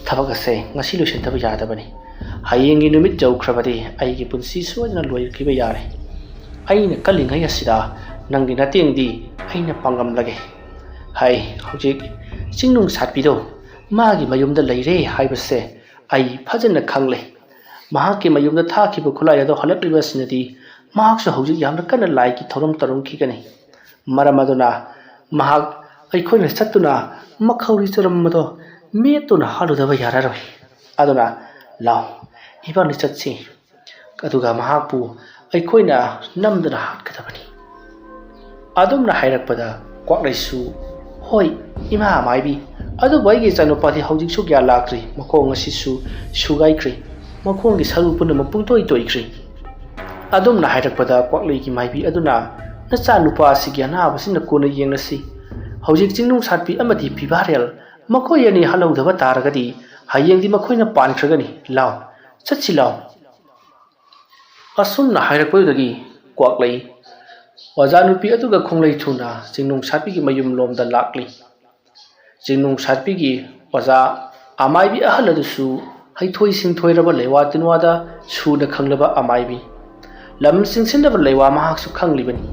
ꯊꯕꯛ ꯑꯁꯦ ꯉꯁꯤ ꯂꯣꯏꯁꯤꯟꯗꯕ ꯌꯥꯗꯕꯅꯤ꯫ "ꯍꯌꯦꯡꯒꯤ ꯅꯨꯃꯤꯠ ꯌꯧꯈ꯭ꯔꯕꯗꯤ ꯑꯩꯒꯤ ꯄꯨꯟꯁꯤ ꯁꯣꯏꯗꯅ ꯂꯣꯏꯈꯤꯕ ꯌꯥꯔꯦ꯫ ꯑꯩꯅ ꯀꯜꯂꯤꯉꯩ ꯑꯁꯤꯗ ꯅꯪꯒꯤ ꯅꯇꯦꯡꯗꯤ ꯑꯩꯅ ꯄꯥꯡꯉꯝꯂꯒꯦ"꯫ ꯍꯥꯏ, ꯍꯧꯖꯤꯛ ꯆꯤꯡꯅꯨꯡ ꯁꯥꯠꯄꯤꯗꯣ ꯃꯥꯒꯤ ꯃꯌꯨꯝꯗ ꯂꯩꯔꯦ ꯍꯥꯏꯕꯁꯦ ꯑꯩ ꯐꯖꯅ ꯈꯪꯂꯦ꯫ ꯃꯍꯥꯛꯀꯤ ꯃꯌꯨꯝꯗ ꯊꯥꯈꯤꯕ ꯈꯨꯠꯂꯥꯏ ꯑꯗꯣ ꯍꯜꯂꯛꯂꯤꯕ ꯑꯁꯤꯅꯗꯤ ꯃꯍꯥꯛꯁꯨ ꯍꯧꯖꯤꯛ ꯌꯥꯝꯅ ꯀꯟꯅ ꯂꯥꯏꯒꯤ ꯊꯧꯔꯝ ꯇꯧꯔꯝꯈꯤꯒꯅꯤ꯫ ꯃꯔꯝ ꯑꯗꯨꯅ ꯃꯍꯥꯛ ꯑꯩꯈꯣꯏꯅ ꯆꯠꯇꯨꯅ ꯃꯈꯧꯔꯤ ꯆꯔꯝ ꯑꯗꯣ ꯃꯦꯠꯇꯨꯅ ꯍꯥꯠꯂꯨꯗꯕ ꯌꯥꯔꯔꯣꯏ꯫ ꯑꯗꯨꯅ ꯂꯥꯎ, ꯏꯕꯥꯅꯤ ꯆꯠꯁꯤ꯫ ꯑꯗꯨꯒ ꯃꯍꯥꯛꯄꯨ ꯑꯩꯈꯣꯏꯅ ꯅꯝꯗꯨꯅ ꯍꯥꯠꯀꯗꯕꯅꯤ꯫ ꯑꯗꯨꯝꯅ ꯍꯥꯏꯔꯛꯄꯗ ꯀ꯭ꯋꯥꯛꯂꯩꯁꯨ, "ꯍꯣꯏ, ꯏꯃꯥ ꯃꯥꯏꯕꯤ, ꯑꯗꯨꯕꯨ ꯑꯩꯒꯤ ꯏꯆꯥꯅꯨꯄꯥꯗꯤ ꯍꯧꯖꯤꯛꯁꯨ ꯀꯌꯥ ꯂꯥꯛꯇ꯭ꯔꯤ, ꯃꯈꯣꯡ ꯑꯁꯤꯁꯨ ꯁꯨꯒꯥꯏꯈ꯭ꯔꯦ, ꯃꯈꯣꯡꯒꯤ ꯁꯔꯨ ꯄꯨꯝꯅꯃꯛ ꯄꯨꯡꯇꯣꯏ ꯇꯣꯏꯈ꯭ꯔꯦ"꯫ ꯑꯗꯨꯝꯅ ꯍꯥꯏꯔꯛꯄꯗ ꯀ꯭ꯋꯥꯛꯂꯩꯒꯤ ꯃꯥꯏꯕꯤ ꯑꯗꯨꯅ, "ꯅꯆꯥꯅꯨꯄꯥ ꯑꯁꯤꯒꯤ ꯑꯅꯥꯕꯁꯤꯅ ꯀꯣꯟꯅ ꯌꯦꯡꯂꯁꯤ꯫ ꯍꯧꯖꯤꯛ ꯆꯤꯡꯅꯨꯡ ꯁꯥꯠꯄꯤ ꯑꯃꯗꯤ ꯐꯤꯕꯥꯔꯦꯜ, ꯃꯈꯣꯏ ꯑꯅꯤ ꯍꯜꯍꯧꯗꯕ ꯇꯥꯔꯒꯗꯤ ꯍꯌꯦꯡꯗꯤ ꯃꯈꯣꯏꯅ ꯄꯥꯟꯈ꯭ꯔꯒꯅꯤ꯫ ꯂꯥꯎ, ꯆꯠꯁꯤ ꯂꯥꯎ"꯫ ꯑꯁꯨꯝꯅ ꯍꯥꯏꯔꯛꯄꯗꯨꯗꯒꯤ ꯀ꯭ꯋꯥꯛꯂꯩ ꯑꯣꯖꯥ ꯅꯨꯄꯤ ꯑꯗꯨꯒ ꯈꯣꯡꯂꯩ ꯊꯨꯅ ꯆꯤꯡꯅꯨꯡ ꯁꯥꯠꯄꯤꯒꯤ ꯃꯌꯨꯝ ꯂꯣꯝꯗ ꯂꯥꯛꯂꯤ꯫ ꯆꯤꯡꯅꯨꯡ ꯁꯥꯠꯄꯤꯒꯤ ꯑꯣꯖꯥ ꯑꯃꯥꯏꯕꯤ ꯑꯍꯜ ꯑꯗꯨꯁꯨ ꯍꯩꯊꯣꯏ ꯁꯤꯡꯊꯣꯏꯔꯕ ꯂꯩꯋꯥ ꯇꯤꯟꯋꯥꯗ ꯁꯨꯅ ꯈꯪꯂꯕ ꯑꯃꯥꯏꯕꯤ, ꯂꯝ ꯆꯤꯡꯁꯤꯟꯅꯕ ꯂꯩꯋꯥ ꯃꯍꯥꯛꯁꯨ ꯈꯪꯂꯤꯕꯅꯤ꯫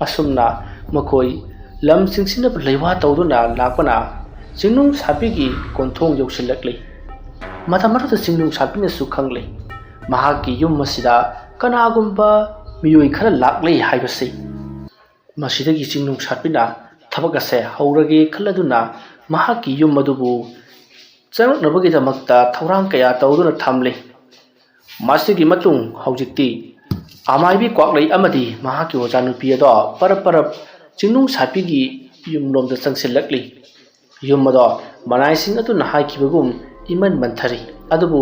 ꯑꯁꯨꯝꯅ ꯃꯈꯣꯏ ꯂꯝ ꯆꯤꯡꯁꯤꯟꯅꯕ ꯂꯩꯋꯥ ꯇꯧꯗꯨꯅ ꯂꯥꯛꯄꯅ ꯆꯤꯡꯅꯨꯡ ꯁꯥꯠꯄꯤꯒꯤ ꯀꯣꯟꯊꯣꯡ ꯌꯧꯁꯤꯜꯂꯛꯂꯤ꯫ ꯃꯇꯝ ꯑꯗꯨꯗ ꯆꯤꯡꯅꯨꯡ ꯁꯥꯠꯄꯤꯅꯁꯨ ꯈꯪꯂꯦ, ꯃꯍꯥꯛꯀꯤ ꯌꯨꯝ ꯑꯁꯤꯗ ꯀꯅꯥꯒꯨꯝꯕ ꯃꯤꯑꯣꯏ ꯈꯔ ꯂꯥꯛꯂꯦ ꯍꯥꯏꯕꯁꯤ꯫ ꯃꯁꯤꯗꯒꯤ ꯆꯤꯡꯅꯨꯡ ꯁꯥꯠꯄꯤꯅ ꯊꯕꯛ ꯑꯁꯦ ꯍꯧꯔꯒꯦ ꯈꯜꯂꯗꯨꯅ ꯃꯍꯥꯛꯀꯤ ꯌꯨꯝ ꯑꯗꯨꯕꯨ ꯆꯪꯂꯛꯅꯕꯒꯤꯗꯃꯛꯇ ꯊꯧꯔꯥꯡ ꯀꯌꯥ ꯇꯧꯗꯨꯅ ꯊꯝꯂꯤ꯫ ꯃꯁꯤꯒꯤ ꯃꯇꯨꯡ ꯍꯧꯖꯤꯛꯇꯤ ꯑꯃꯥꯏꯕꯤ ꯀ꯭ꯋꯥꯛꯂꯩ ꯑꯃꯗꯤ ꯃꯍꯥꯛꯀꯤ ꯑꯣꯖꯥ ꯅꯨꯄꯤ ꯑꯗꯣ ꯄꯔꯞ ꯄꯔꯞ ꯆꯤꯡꯅꯨꯡ ꯁꯥꯠꯄꯤꯒꯤ ꯌꯨꯝꯂꯣꯝꯗ ꯆꯪꯁꯤꯜꯂꯛꯂꯤ꯫ ꯌꯨꯝ ꯑꯗꯣ ꯃꯅꯥꯏꯁꯤꯡ ꯑꯗꯨꯅ ꯍꯥꯏꯈꯤꯕꯒꯨꯝ ꯏꯃꯟ ꯃꯟꯊꯔꯤ꯫ ꯑꯗꯨꯕꯨ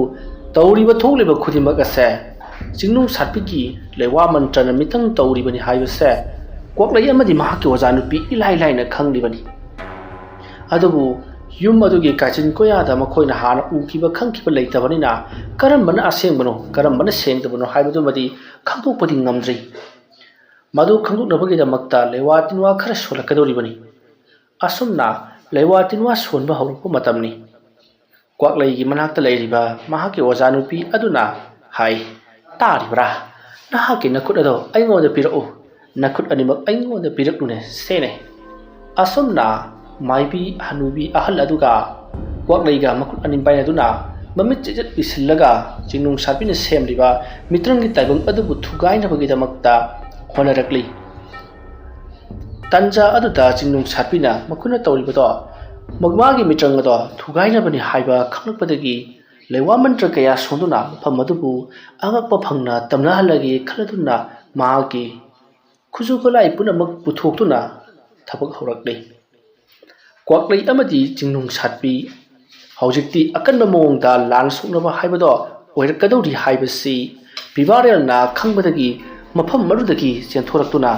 ꯇꯧꯔꯤꯕ ꯊꯣꯛꯂꯤꯕ ꯈꯨꯗꯤꯡꯃꯛ ꯑꯁꯦ ꯆꯤꯡꯅꯨꯡ ꯁꯥꯠꯄꯤꯒꯤ ꯂꯩꯋꯥ ꯃꯟꯇ꯭ꯔꯅ ꯃꯤꯇꯪ ꯇꯧꯔꯤꯕꯅꯤ ꯍꯥꯏꯕꯁꯦ ꯀ꯭ꯋꯥꯛꯂꯩ ꯑꯃꯗꯤ ꯃꯍꯥꯛꯀꯤ ꯑꯣꯖꯥ ꯅꯨꯄꯤ ꯏꯂꯥꯏ ꯂꯥꯏꯅ ꯈꯪꯂꯤꯕꯅꯤ꯫ ꯑꯗꯨꯕꯨ ꯌꯨꯝ ꯑꯗꯨꯒꯤ ꯀꯥꯆꯤꯟ ꯀꯣꯌꯥꯗ ꯃꯈꯣꯏꯅ ꯍꯥꯟꯅ ꯎꯈꯤꯕ ꯈꯪꯈꯤꯕ ꯂꯩꯇꯕꯅꯤꯅ ꯀꯔꯝꯕꯅ ꯑꯁꯦꯡꯕꯅꯣ ꯀꯔꯝꯕꯅ ꯁꯦꯡꯗꯕꯅꯣ ꯍꯥꯏꯕꯗꯨꯃꯗꯤ ꯈꯪꯗꯣꯛꯄꯗꯤ ꯉꯝꯗ꯭ꯔꯤ꯫ ꯃꯗꯨ ꯈꯪꯗꯣꯛꯅꯕꯒꯤꯗꯃꯛꯇ ꯂꯩꯋꯥ ꯇꯤꯟꯋꯥ ꯈꯔ ꯁꯣꯜꯂꯛꯀꯗꯧꯔꯤꯕꯅꯤ꯫ ꯑꯁꯨꯝꯅ ꯂꯩꯋꯥ ꯇꯤꯟꯋꯥ ꯁꯣꯟꯕ ꯍꯧꯔꯛꯄ ꯃꯇꯝꯅꯤ꯫ ꯀ꯭ꯋꯥꯛꯂꯩꯒꯤ ꯃꯅꯥꯛꯇ ꯂꯩꯔꯤꯕ ꯃꯍꯥꯛꯀꯤ ꯑꯣꯖꯥ ꯅꯨꯄꯤ ꯑꯗꯨꯅ ꯍꯥꯏ, "ꯇꯥꯔꯤꯕ꯭ꯔꯥ? ꯅꯍꯥꯛꯀꯤ ꯅꯈꯨꯠ ꯑꯗꯣ ꯑꯩꯉꯣꯟꯗ ꯄꯤꯔꯛꯎ꯫ ꯅꯈꯨꯠ ꯑꯅꯤꯃꯛ ꯑꯩꯉꯣꯟꯗ ꯄꯤꯔꯛꯂꯨꯅꯦ, ꯁꯦꯅꯦ꯫" ꯑꯁꯨꯝꯅ ꯃꯥꯏꯕꯤ ꯍꯅꯨꯕꯤ ꯑꯍꯜ ꯑꯗꯨꯒ ꯀ꯭ꯋꯥꯛꯂꯩꯒ ꯃꯈꯨꯠ ꯑꯅꯤ ꯄꯥꯏꯅꯗꯨꯅ ꯃꯃꯤꯠ ꯆꯤꯖꯠ ꯄꯤꯁꯤꯜꯂꯒ ꯆꯤꯡꯅꯨꯡ ꯁꯥꯠꯄꯤꯅ ꯁꯦꯝꯂꯤꯕ ꯃꯤꯇ꯭ꯔꯪꯒꯤ ꯇꯥꯏꯕꯪ ꯑꯗꯨꯕꯨ ꯊꯨꯒꯥꯏꯅꯕꯒꯤꯗꯃꯛꯇ ꯍꯣꯠꯅꯔꯛꯂꯤ꯫ ꯇꯟꯖꯥ ꯑꯗꯨꯗ ꯆꯤꯡꯅꯨꯡ ꯁꯥꯠꯄꯤꯅ ꯃꯈꯨꯠꯅ ꯇꯧꯔꯤꯕꯗꯣ ꯃꯥꯒꯤ ꯃꯤꯇ꯭ꯔꯪ ꯑꯗꯣ ꯊꯨꯒꯥꯏꯅꯕꯅꯤ ꯍꯥꯏꯕ ꯈꯪꯂꯛꯄꯗꯒꯤ ꯂꯩꯋꯥ ꯃꯟꯇ꯭ꯔ ꯀꯌꯥ ꯁꯣꯟꯗꯨꯅ ꯃꯐꯝ ꯑꯗꯨꯕꯨ ꯑꯉꯛꯄ ꯐꯪꯅ ꯇꯝꯅꯍꯜꯂꯒꯦ ꯈꯜꯂꯗꯨꯅ ꯃꯍꯥꯛꯀꯤ ꯈꯨꯠꯁꯨ ꯈꯨꯠꯂꯥꯏ ꯄꯨꯝꯅꯃꯛ ꯄꯨꯊꯣꯛꯇꯨꯅ ꯊꯕꯛ ꯍꯧꯔꯛꯂꯤ꯫ ꯀ꯭ꯋꯥꯛꯂꯩ ꯑꯃꯗꯤ ꯆꯤꯡꯅꯨꯡ ꯁꯥꯠꯄꯤ ꯍꯧꯖꯤꯛꯇꯤ ꯑꯀꯟꯕ ꯃꯑꯣꯡꯗ ꯂꯥꯟ ꯁꯣꯛꯅꯕ ꯍꯥꯏꯕꯗꯣ ꯑꯣꯏꯔꯛꯀꯗꯧꯔꯤ ꯍꯥꯏꯕꯁꯤ ꯄꯤꯕꯥꯔꯦꯜꯅ ꯈꯪꯕꯗꯒꯤ ꯃꯐꯝ ꯑꯗꯨꯗꯒꯤ ꯆꯦꯟꯊꯣꯔꯛꯇꯨꯅ,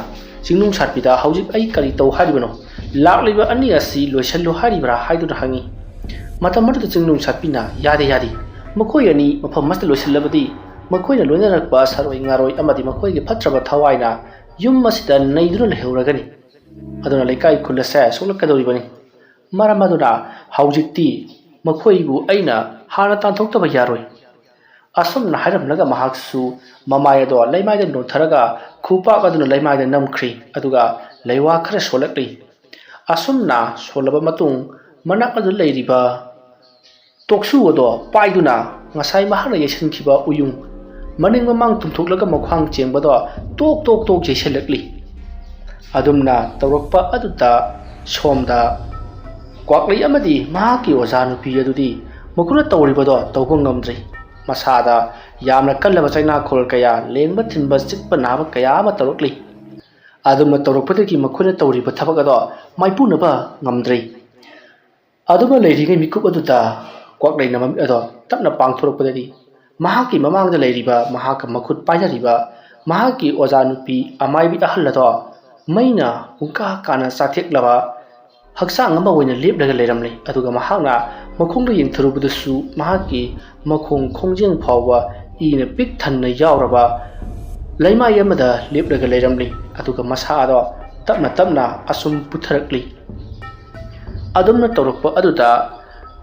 "ꯆꯤꯡꯅꯨꯡ ꯁꯥꯠꯄꯤꯗ ꯍꯧꯖꯤꯛ ꯑꯩ ꯀꯔꯤ ꯇꯧ ꯍꯥꯏꯔꯤꯕꯅꯣ? ꯂꯥꯛꯂꯤꯕ ꯑꯅꯤ ꯑꯁꯤ ꯂꯣꯏꯁꯤꯜꯂꯨ ꯍꯥꯏꯔꯤꯕ꯭ꯔꯥ?" ꯍꯥꯏꯗꯨꯅ ꯍꯪꯉꯤ꯫ ꯃꯇꯝ ꯑꯗꯨꯗ ꯆꯤꯡꯅꯨꯡ ꯁꯥꯠꯄꯤꯅ, "ꯌꯥꯗꯦ, ꯌꯥꯗꯦ꯫ ꯃꯈꯣꯏ ꯑꯅꯤ ꯃꯐꯝ ꯑꯁꯤꯗ ꯂꯣꯏꯁꯤꯜꯂꯕꯗꯤ ꯃꯈꯣꯏꯅ ꯂꯣꯏꯅꯔꯛꯄ ꯁꯥꯔꯣꯏ ꯉꯥꯔꯣꯏ ꯑꯃꯗꯤ ꯃꯈꯣꯏꯒꯤ ꯐꯠꯇ꯭ꯔꯕ ꯊꯋꯥꯏꯅ ꯌꯨꯝ ꯑꯁꯤꯗ ꯅꯩꯗꯨꯅ ꯂꯩꯍꯧꯔꯒꯅꯤ꯫ ꯑꯗꯨꯅ ꯂꯩꯀꯥꯏ ꯈꯨꯜ ꯑꯁꯦ ꯁꯣꯛꯂꯛꯀꯗꯧꯔꯤꯕꯅꯤ꯫ ꯃꯔꯝ ꯑꯗꯨꯅ ꯍꯧꯖꯤꯛꯇꯤ ꯃꯈꯣꯏꯕꯨ ꯑꯩꯅ ꯍꯥꯟꯅ ꯇꯥꯟꯊꯣꯛꯇꯕ ꯌꯥꯔꯣꯏ꯫" ꯑꯁꯨꯝꯅ ꯍꯥꯏꯔꯝꯂꯒ ꯃꯍꯥꯛꯁꯨ ꯃꯃꯥꯏ ꯑꯗꯣ ꯂꯩꯃꯥꯏꯗ ꯅꯣꯟꯊꯔꯒ ꯈꯨꯄꯥꯛ ꯑꯗꯨꯅ ꯂꯩꯃꯥꯏꯗ ꯅꯝꯈ꯭ꯔꯤ, ꯑꯗꯨꯒ ꯂꯩꯋꯥ ꯈꯔ ꯁꯣꯜꯂꯛꯂꯤ꯫ ꯑꯁꯨꯝꯅ ꯁꯣꯜꯂꯕ ꯃꯇꯨꯡ ꯃꯅꯥꯛ ꯑꯗꯨ ꯂꯩꯔꯤꯕ ꯇꯣꯛꯁꯨ ꯑꯗꯣ ꯄꯥꯏꯗꯨꯅ ꯉꯁꯥꯏ ꯃꯍꯥꯛꯅ ꯌꯩꯁꯟꯈꯤꯕ ꯎꯌꯨꯡ ꯃꯅꯤꯡ ꯃꯃꯥꯡ ꯇꯨꯝꯊꯣꯛꯂꯒ ꯃꯈ꯭ꯋꯥꯡ ꯆꯦꯡꯕꯗꯣ ꯇꯣꯛ ꯇꯣꯛ ꯇꯣꯛ ꯌꯩꯁꯜꯂꯛꯂꯤ꯫ ꯑꯗꯨꯝꯅ ꯇꯧꯔꯛꯄ ꯑꯗꯨꯗ ꯁꯣꯝꯗ ꯀ꯭ꯋꯥꯛꯂꯩ ꯑꯃꯗꯤ ꯃꯍꯥꯛꯀꯤ ꯑꯣꯖꯥ ꯅꯨꯄꯤ ꯑꯗꯨꯗꯤ ꯃꯈꯣꯏꯅ ꯇꯧꯔꯤꯕꯗꯣ ꯇꯧꯕ ꯉꯝꯗ꯭ꯔꯤ꯫ ꯃꯁꯥꯗ ꯌꯥꯝꯅ ꯀꯜꯂꯕ ꯆꯩꯅꯥꯈꯣꯜ ꯀꯌꯥ, ꯂꯦꯡꯕ ꯊꯤꯟꯕ, ꯆꯤꯛꯄ ꯅꯥꯕ ꯀꯌꯥ ꯑꯃ ꯇꯧꯔꯛꯂꯤ꯫ ꯑꯗꯨꯝꯅ ꯇꯧꯔꯛꯄꯗꯒꯤ ꯃꯈꯣꯏꯅ ꯇꯧꯔꯤꯕ ꯊꯕꯛ ꯑꯗꯣ ꯃꯥꯏꯄꯨꯅꯕ ꯉꯝꯗ꯭ꯔꯤ꯫ ꯑꯗꯨꯃ ꯂꯩꯔꯤꯉꯩ ꯃꯤꯀꯨꯞ ꯑꯗꯨꯗ ꯀ꯭ꯋꯥꯛꯂꯩꯅ ꯃꯃꯤꯠ ꯑꯗꯣ ꯇꯞꯅ ꯄꯥꯡꯊꯣꯔꯛꯄꯗꯗꯤ ꯃꯍꯥꯛꯀꯤ ꯃꯃꯥꯡꯗ ꯂꯩꯔꯤꯕ, ꯃꯍꯥꯛꯀ ꯃꯈꯨꯠ ꯄꯥꯏꯅꯔꯤꯕ ꯃꯍꯥꯛꯀꯤ ꯑꯣꯖꯥ ꯅꯨꯄꯤ ꯑꯃꯥꯏꯕꯤ ꯑꯍꯜ ꯑꯗꯣ ꯃꯩꯅ ꯄꯨꯡꯀꯥ ꯀꯥꯅ ꯆꯥꯊꯦꯛꯂꯕ ꯍꯛꯆꯥꯡ ꯑꯃ ꯑꯣꯏꯅ ꯂꯦꯞꯂꯒ ꯂꯩꯔꯝꯂꯦ꯫ ꯑꯗꯨꯒ ꯃꯍꯥꯛꯅ ꯃꯈꯣꯡꯗ ꯌꯦꯡꯊꯔꯨꯕꯗꯁꯨ ꯃꯍꯥꯛꯀꯤ ꯃꯈꯣꯡ ꯈꯣꯡꯖꯦꯡ ꯐꯥꯎꯕ ꯏꯅ ꯄꯤꯛ ꯊꯟꯅ ꯌꯥꯎꯔꯕ ꯂꯩꯃꯥꯏ ꯑꯃꯗ ꯂꯦꯞꯂꯒ ꯂꯩꯔꯝꯂꯤ꯫ ꯑꯗꯨꯒ ꯃꯁꯥ ꯑꯗꯣ ꯇꯞꯅ ꯇꯞꯅ ꯑꯁꯨꯝ ꯄꯨꯊꯔꯛꯂꯤ꯫ ꯑꯗꯨꯝꯅ ꯇꯧꯔꯛꯄ ꯑꯗꯨꯗ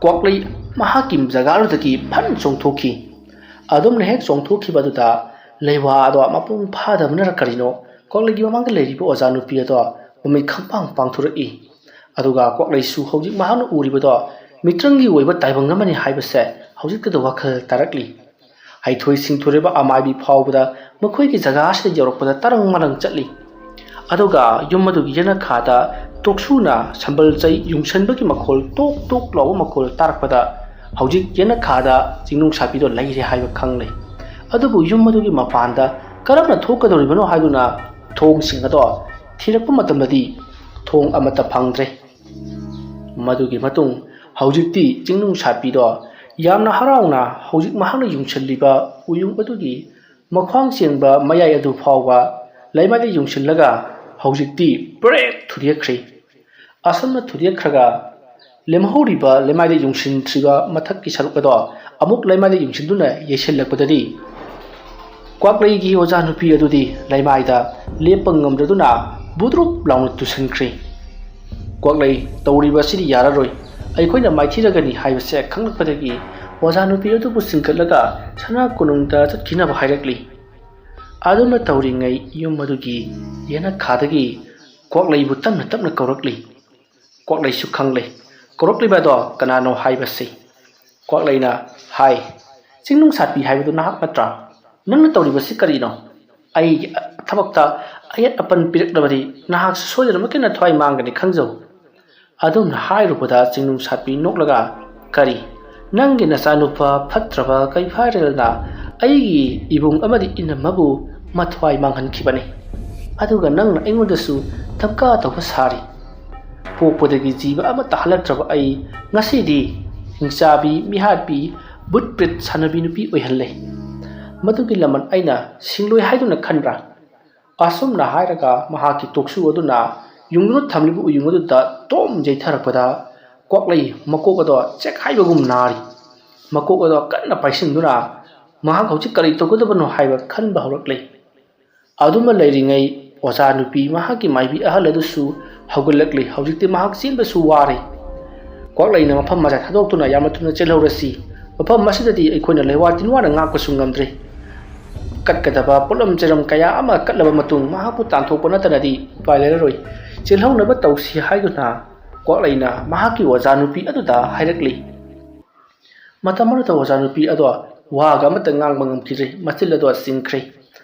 ꯀ꯭ꯋꯥꯛꯂꯩ ꯃꯍꯥꯛꯀꯤ ꯖꯒꯥꯗꯨꯗꯒꯤ ꯐꯟ ꯆꯣꯡꯊꯣꯛꯈꯤ꯫ ꯑꯗꯨꯝꯅ ꯍꯦꯛ ꯆꯣꯡꯊꯣꯛꯈꯤꯕ ꯑꯗꯨꯗ ꯂꯩꯋꯥ ꯑꯗꯣ ꯃꯄꯨꯡ ꯐꯥꯗꯕꯅꯔ ꯀꯔꯤꯅꯣ, ꯀ꯭ꯋꯥꯛꯂꯩꯒꯤ ꯃꯃꯥꯡꯗ ꯂꯩꯔꯤꯕ ꯑꯣꯖꯥ ꯅꯨꯄꯤ ꯑꯗꯣ ꯃꯃꯤꯠ ꯈꯪꯄꯥꯡ ꯄꯥꯡꯊꯣꯔꯛꯏ꯫ ꯑꯗꯨꯒ ꯀ꯭ꯋꯥꯛꯂꯩꯁꯨ ꯍꯧꯖꯤꯛ ꯃꯍꯥꯛꯅ ꯎꯔꯤꯕꯗꯣ ꯃꯤꯇ꯭ꯔꯪꯒꯤ ꯑꯣꯏꯕ ꯇꯥꯏꯕꯪ ꯑꯃꯅꯤ ꯍꯥꯏꯕꯁꯦ ꯍꯧꯖꯤꯛꯇꯗ ꯋꯥꯈꯜ ꯇꯥꯔꯛꯂꯤ꯫ ꯍꯩꯊꯣꯏ ꯁꯤꯡꯊꯣꯏꯔꯕ ꯑꯃꯥꯏꯕꯤ ꯐꯥꯎꯕꯗ ꯃꯈꯣꯏꯒꯤ ꯖꯒꯥ ꯑꯁꯤꯗ ꯌꯧꯔꯛꯄꯗ ꯇꯔꯪ ꯃꯔꯪ ꯆꯠꯂꯤ꯫ ꯑꯗꯨꯒ ꯌꯨꯝ ꯑꯗꯨꯒꯤ ꯌꯦꯅꯈꯥꯗ ꯇꯣꯛꯁꯨꯅ ꯁꯝꯕꯜ ꯆꯩ ꯌꯨꯡꯁꯟꯕꯒꯤ ꯃꯈꯣꯜ ꯇꯣꯛ ꯇꯣꯛ ꯂꯥꯎꯕ ꯃꯈꯣꯜ ꯇꯥꯔꯛꯄꯗ ꯍꯧꯖꯤꯛ ꯌꯦꯅꯈꯥꯗ ꯆꯤꯡꯅꯨꯡ ꯁꯥꯄꯤꯗꯣ ꯂꯩꯔꯦ ꯍꯥꯏꯕ ꯈꯪꯂꯦ꯫ ꯑꯗꯨꯕꯨ ꯌꯨꯝ ꯑꯗꯨꯒꯤ ꯃꯄꯥꯟꯗ ꯀꯔꯝꯅ ꯊꯣꯛꯀꯗꯧꯔꯤꯕꯅꯣ ꯍꯥꯏꯗꯨꯅ ꯊꯣꯡꯁꯤꯡ ꯑꯗꯣ ꯊꯤꯔꯛꯄ ꯃꯇꯝꯗꯗꯤ ꯊꯣꯡ ꯑꯃꯠꯇ ꯐꯪꯗ꯭ꯔꯦ꯫ ꯃꯗꯨꯒꯤ ꯃꯇꯨꯡ ꯍꯧꯖꯤꯛꯇꯤ ꯆꯤꯡꯅꯨꯡ ꯁꯥꯄꯤꯗꯣ ꯌꯥꯝꯅ ꯍꯔꯥꯎꯅ ꯍꯧꯖꯤꯛ ꯃꯍꯥꯛꯅ ꯌꯨꯡꯁꯤꯜꯂꯤꯕ ꯎꯌꯨꯡ ꯑꯗꯨꯒꯤ ꯃꯈ꯭ꯋꯥꯡ ꯆꯦꯟꯕ ꯃꯌꯥꯏ ꯑꯗꯨ ꯐꯥꯎꯕ ꯂꯩꯃꯥꯏꯗ ꯌꯨꯡꯁꯤꯜꯂꯒ ꯍꯧꯖꯤꯛꯇꯤ ꯕ꯭ꯔꯦꯛ ꯊꯨꯗꯦꯛꯈ꯭ꯔꯦ꯫ ꯑꯁꯨꯝꯅ ꯊꯨꯗꯦꯛꯈ꯭ꯔꯒ ꯂꯦꯝꯍꯧꯔꯤꯕ ꯂꯩꯃꯥꯏꯗ ꯌꯨꯡꯁꯤꯟꯗ꯭ꯔꯤꯕ ꯃꯊꯛꯀꯤ ꯁꯔꯨꯛ ꯑꯗꯣ ꯑꯃꯨꯛ ꯂꯩꯃꯥꯏꯗ ꯌꯨꯡꯁꯤꯟꯗꯨꯅ ꯌꯩꯁꯤꯜꯂꯛꯄꯗꯗꯤ ꯀ꯭ꯋꯥꯛꯂꯩꯒꯤ ꯑꯣꯖꯥ ꯅꯨꯄꯤ ꯑꯗꯨꯗꯤ ꯂꯩꯃꯥꯏꯗ ꯂꯦꯞꯄ ꯉꯝꯗ꯭ꯔꯗꯨꯅ ꯕꯨꯗ꯭ꯔꯨꯞ ꯂꯥꯎꯅ ꯇꯨꯁꯤꯟꯈ꯭ꯔꯦ꯫ ꯀ꯭ꯋꯥꯛꯂꯩ, ꯇꯧꯔꯤꯕ ꯑꯁꯤꯗꯤ ꯌꯥꯔꯔꯣꯏ, ꯑꯩꯈꯣꯏꯅ ꯃꯥꯏꯊꯤꯔꯒꯅꯤ ꯍꯥꯏꯕꯁꯦ ꯈꯪꯂꯛꯄꯗꯒꯤ ꯑꯣꯖꯥ ꯅꯨꯄꯤ ꯑꯗꯨꯕꯨ ꯆꯤꯡꯈꯠꯂꯒ ꯁꯅꯥ ꯀꯣꯅꯨꯡꯗ ꯆꯠꯈꯤꯅꯕ ꯍꯥꯏꯔꯛꯂꯤ꯫ ꯑꯗꯨꯝꯅ ꯇꯧꯔꯤꯉꯩ ꯌꯨꯝ ꯑꯗꯨꯒꯤ ꯌꯦꯅꯈꯥꯗꯒꯤ ꯀ꯭ꯋꯥꯛꯂꯩꯕꯨ ꯇꯞꯅ ꯇꯞꯅ ꯀꯧꯔꯛꯂꯤ꯫ ꯀ꯭ꯋꯥꯛꯂꯩꯁꯨ ꯈꯪꯂꯦ ꯀꯧꯔꯛꯂꯤꯕ ꯑꯗꯣ ꯀꯅꯥꯅꯣ ꯍꯥꯏꯕꯁꯤ꯫ ꯀ꯭ꯋꯥꯛꯂꯩꯅ ꯍꯥꯏ, "ꯆꯤꯡꯅꯨꯡ ꯁꯥꯠꯄꯤ ꯍꯥꯏꯕꯗꯨ ꯅꯍꯥꯛ ꯅꯠꯇ꯭ꯔꯥ? ꯅꯪꯅ ꯇꯧꯔꯤꯕꯁꯤ ꯀꯔꯤꯅꯣ? ꯑꯩꯒꯤ ꯊꯕꯛꯇ ꯑꯌꯦꯠ ꯑꯄꯟ ꯄꯤꯔꯛꯂꯕꯗꯤ ꯅꯍꯥꯛꯁꯨ ꯁꯣꯏꯗꯅꯃꯛꯀꯤ ꯅꯊ꯭ꯋꯥꯏ ꯃꯥꯡꯒꯅꯤ ꯈꯪꯖꯧ꯫" ꯑꯗꯨꯝꯅ ꯍꯥꯏꯔꯨꯕꯗ ꯆꯤꯡꯅꯨꯡ ꯁꯥꯠꯄꯤ ꯅꯣꯛꯂꯒ, "ꯀꯔꯤ? ꯅꯪꯒꯤ ꯅꯆꯥꯅꯨꯄꯥ ꯐꯠꯇ꯭ꯔꯕ ꯀꯩꯐꯥꯔꯦꯜꯅ ꯑꯩꯒꯤ ꯏꯕꯨꯡ ꯑꯃꯗꯤ ꯏꯅꯝꯃꯕꯨ ꯃꯊ꯭ꯋꯥꯏ ꯃꯥꯡꯍꯟꯈꯤꯕꯅꯤ꯫ ꯑꯗꯨꯒ ꯅꯪꯅ ꯑꯩꯉꯣꯟꯗꯁꯨ ꯙꯞꯀꯥ ꯇꯧꯕ ꯁꯥꯔꯤ꯫ ꯄꯣꯛꯄꯗꯒꯤ ꯖꯤꯕ ꯑꯃꯠꯇ ꯍꯜꯂꯛꯇ꯭ꯔꯕ ꯑꯩ ꯉꯁꯤꯗꯤ ꯍꯤꯡꯆꯥꯕꯤ, ꯃꯤꯍꯥꯠꯄꯤ, ꯕꯨꯠ ꯄ꯭ꯔꯦꯠ ꯁꯥꯟꯅꯕꯤ ꯅꯨꯄꯤ ꯑꯣꯏꯍꯜꯂꯦ꯫ ꯃꯗꯨꯒꯤ ꯂꯃꯟ ꯑꯩꯅ ꯁꯤꯡꯂꯣꯏ ꯍꯥꯏꯗꯨꯅ ꯈꯟꯕ꯭ꯔꯥ?" ꯑꯁꯨꯝꯅ ꯍꯥꯏꯔꯒ ꯃꯍꯥꯛꯀꯤ ꯇꯣꯛꯁꯨ ꯑꯗꯨꯅ ꯌꯨꯡꯗꯨꯅ ꯊꯝꯂꯤꯕ ꯎꯌꯨꯡ ꯑꯗꯨꯗ ꯇꯣꯝ ꯌꯩꯊꯔꯛꯄꯗ ꯀ꯭ꯋꯥꯛꯂꯩ ꯃꯀꯣꯛ ꯑꯗꯣ ꯆꯦꯛꯈꯥꯏꯕꯒꯨꯝ ꯅꯥꯔꯤ꯫ ꯃꯀꯣꯛ ꯑꯗꯣ ꯀꯟꯅ ꯄꯥꯏꯁꯤꯟꯗꯨꯅ ꯃꯍꯥꯛ ꯍꯧꯖꯤꯛ ꯀꯔꯤ ꯇꯧꯒꯗꯕꯅꯣ ꯍꯥꯏꯕ ꯈꯟꯕ ꯍꯧꯔꯛꯂꯦ꯫ ꯑꯗꯨꯃ ꯂꯩꯔꯤꯉꯩ ꯑꯣꯖꯥ ꯅꯨꯄꯤ ꯃꯍꯥꯛꯀꯤ ꯃꯥꯏꯕꯤ ꯑꯍꯜ ꯑꯗꯨꯁꯨ ꯍꯧꯒꯠꯂꯛꯂꯤ꯫ ꯍꯧꯖꯤꯛꯇꯤ ꯃꯍꯥꯛ ꯆꯦꯟꯕꯁꯨ ꯋꯥꯔꯦ꯫ ꯀ꯭ꯋꯥꯛꯂꯩꯅ ꯃꯐꯝ ꯑꯁꯦ ꯊꯥꯗꯣꯛꯇꯨꯅ ꯌꯥꯝꯅ ꯊꯨꯅ ꯆꯦꯜꯍꯧꯔꯁꯤ꯫ ꯃꯐꯝ ꯑꯁꯤꯗꯗꯤ ꯑꯩꯈꯣꯏꯅ ꯂꯩꯋꯥ ꯇꯤꯟꯋꯥꯅ ꯉꯥꯛꯄꯁꯨ ꯉꯝꯗ꯭ꯔꯦ꯫ ꯀꯠꯀꯗꯕ ꯄꯣꯠꯂꯝ ꯆꯩꯔꯝ ꯀꯌꯥ ꯑꯃ ꯀꯠꯂꯕ ꯃꯇꯨꯡ ꯃꯍꯥꯛꯄꯨ ꯇꯥꯟꯊꯣꯛꯄ ꯅꯠꯇꯅꯗꯤ ꯎꯄꯥꯏ ꯂꯩꯔꯔꯣꯏ꯫ ꯆꯦꯜꯍꯧꯅꯕ ꯇꯧꯁꯤ ꯍꯥꯏꯗꯨꯅ ꯀ꯭ꯋꯥꯛꯂꯩꯅ ꯃꯍꯥꯛꯀꯤ ꯑꯣꯖꯥ ꯅꯨꯄꯤ ꯑꯗꯨꯗ ꯍꯥꯏꯔꯛꯂꯤ꯫ ꯃꯇꯝ ꯑꯗꯨꯗ ꯑꯣꯖꯥ ꯅꯨꯄꯤ ꯑꯗꯣ ꯋꯥꯒ ꯑꯃꯠꯇ ꯉꯥꯡꯕ ꯉꯝꯈꯤꯗ꯭ꯔꯦ꯫ ꯃꯆꯤꯜ ꯑꯗꯣ ꯆꯤꯡꯈ꯭ꯔꯦ꯫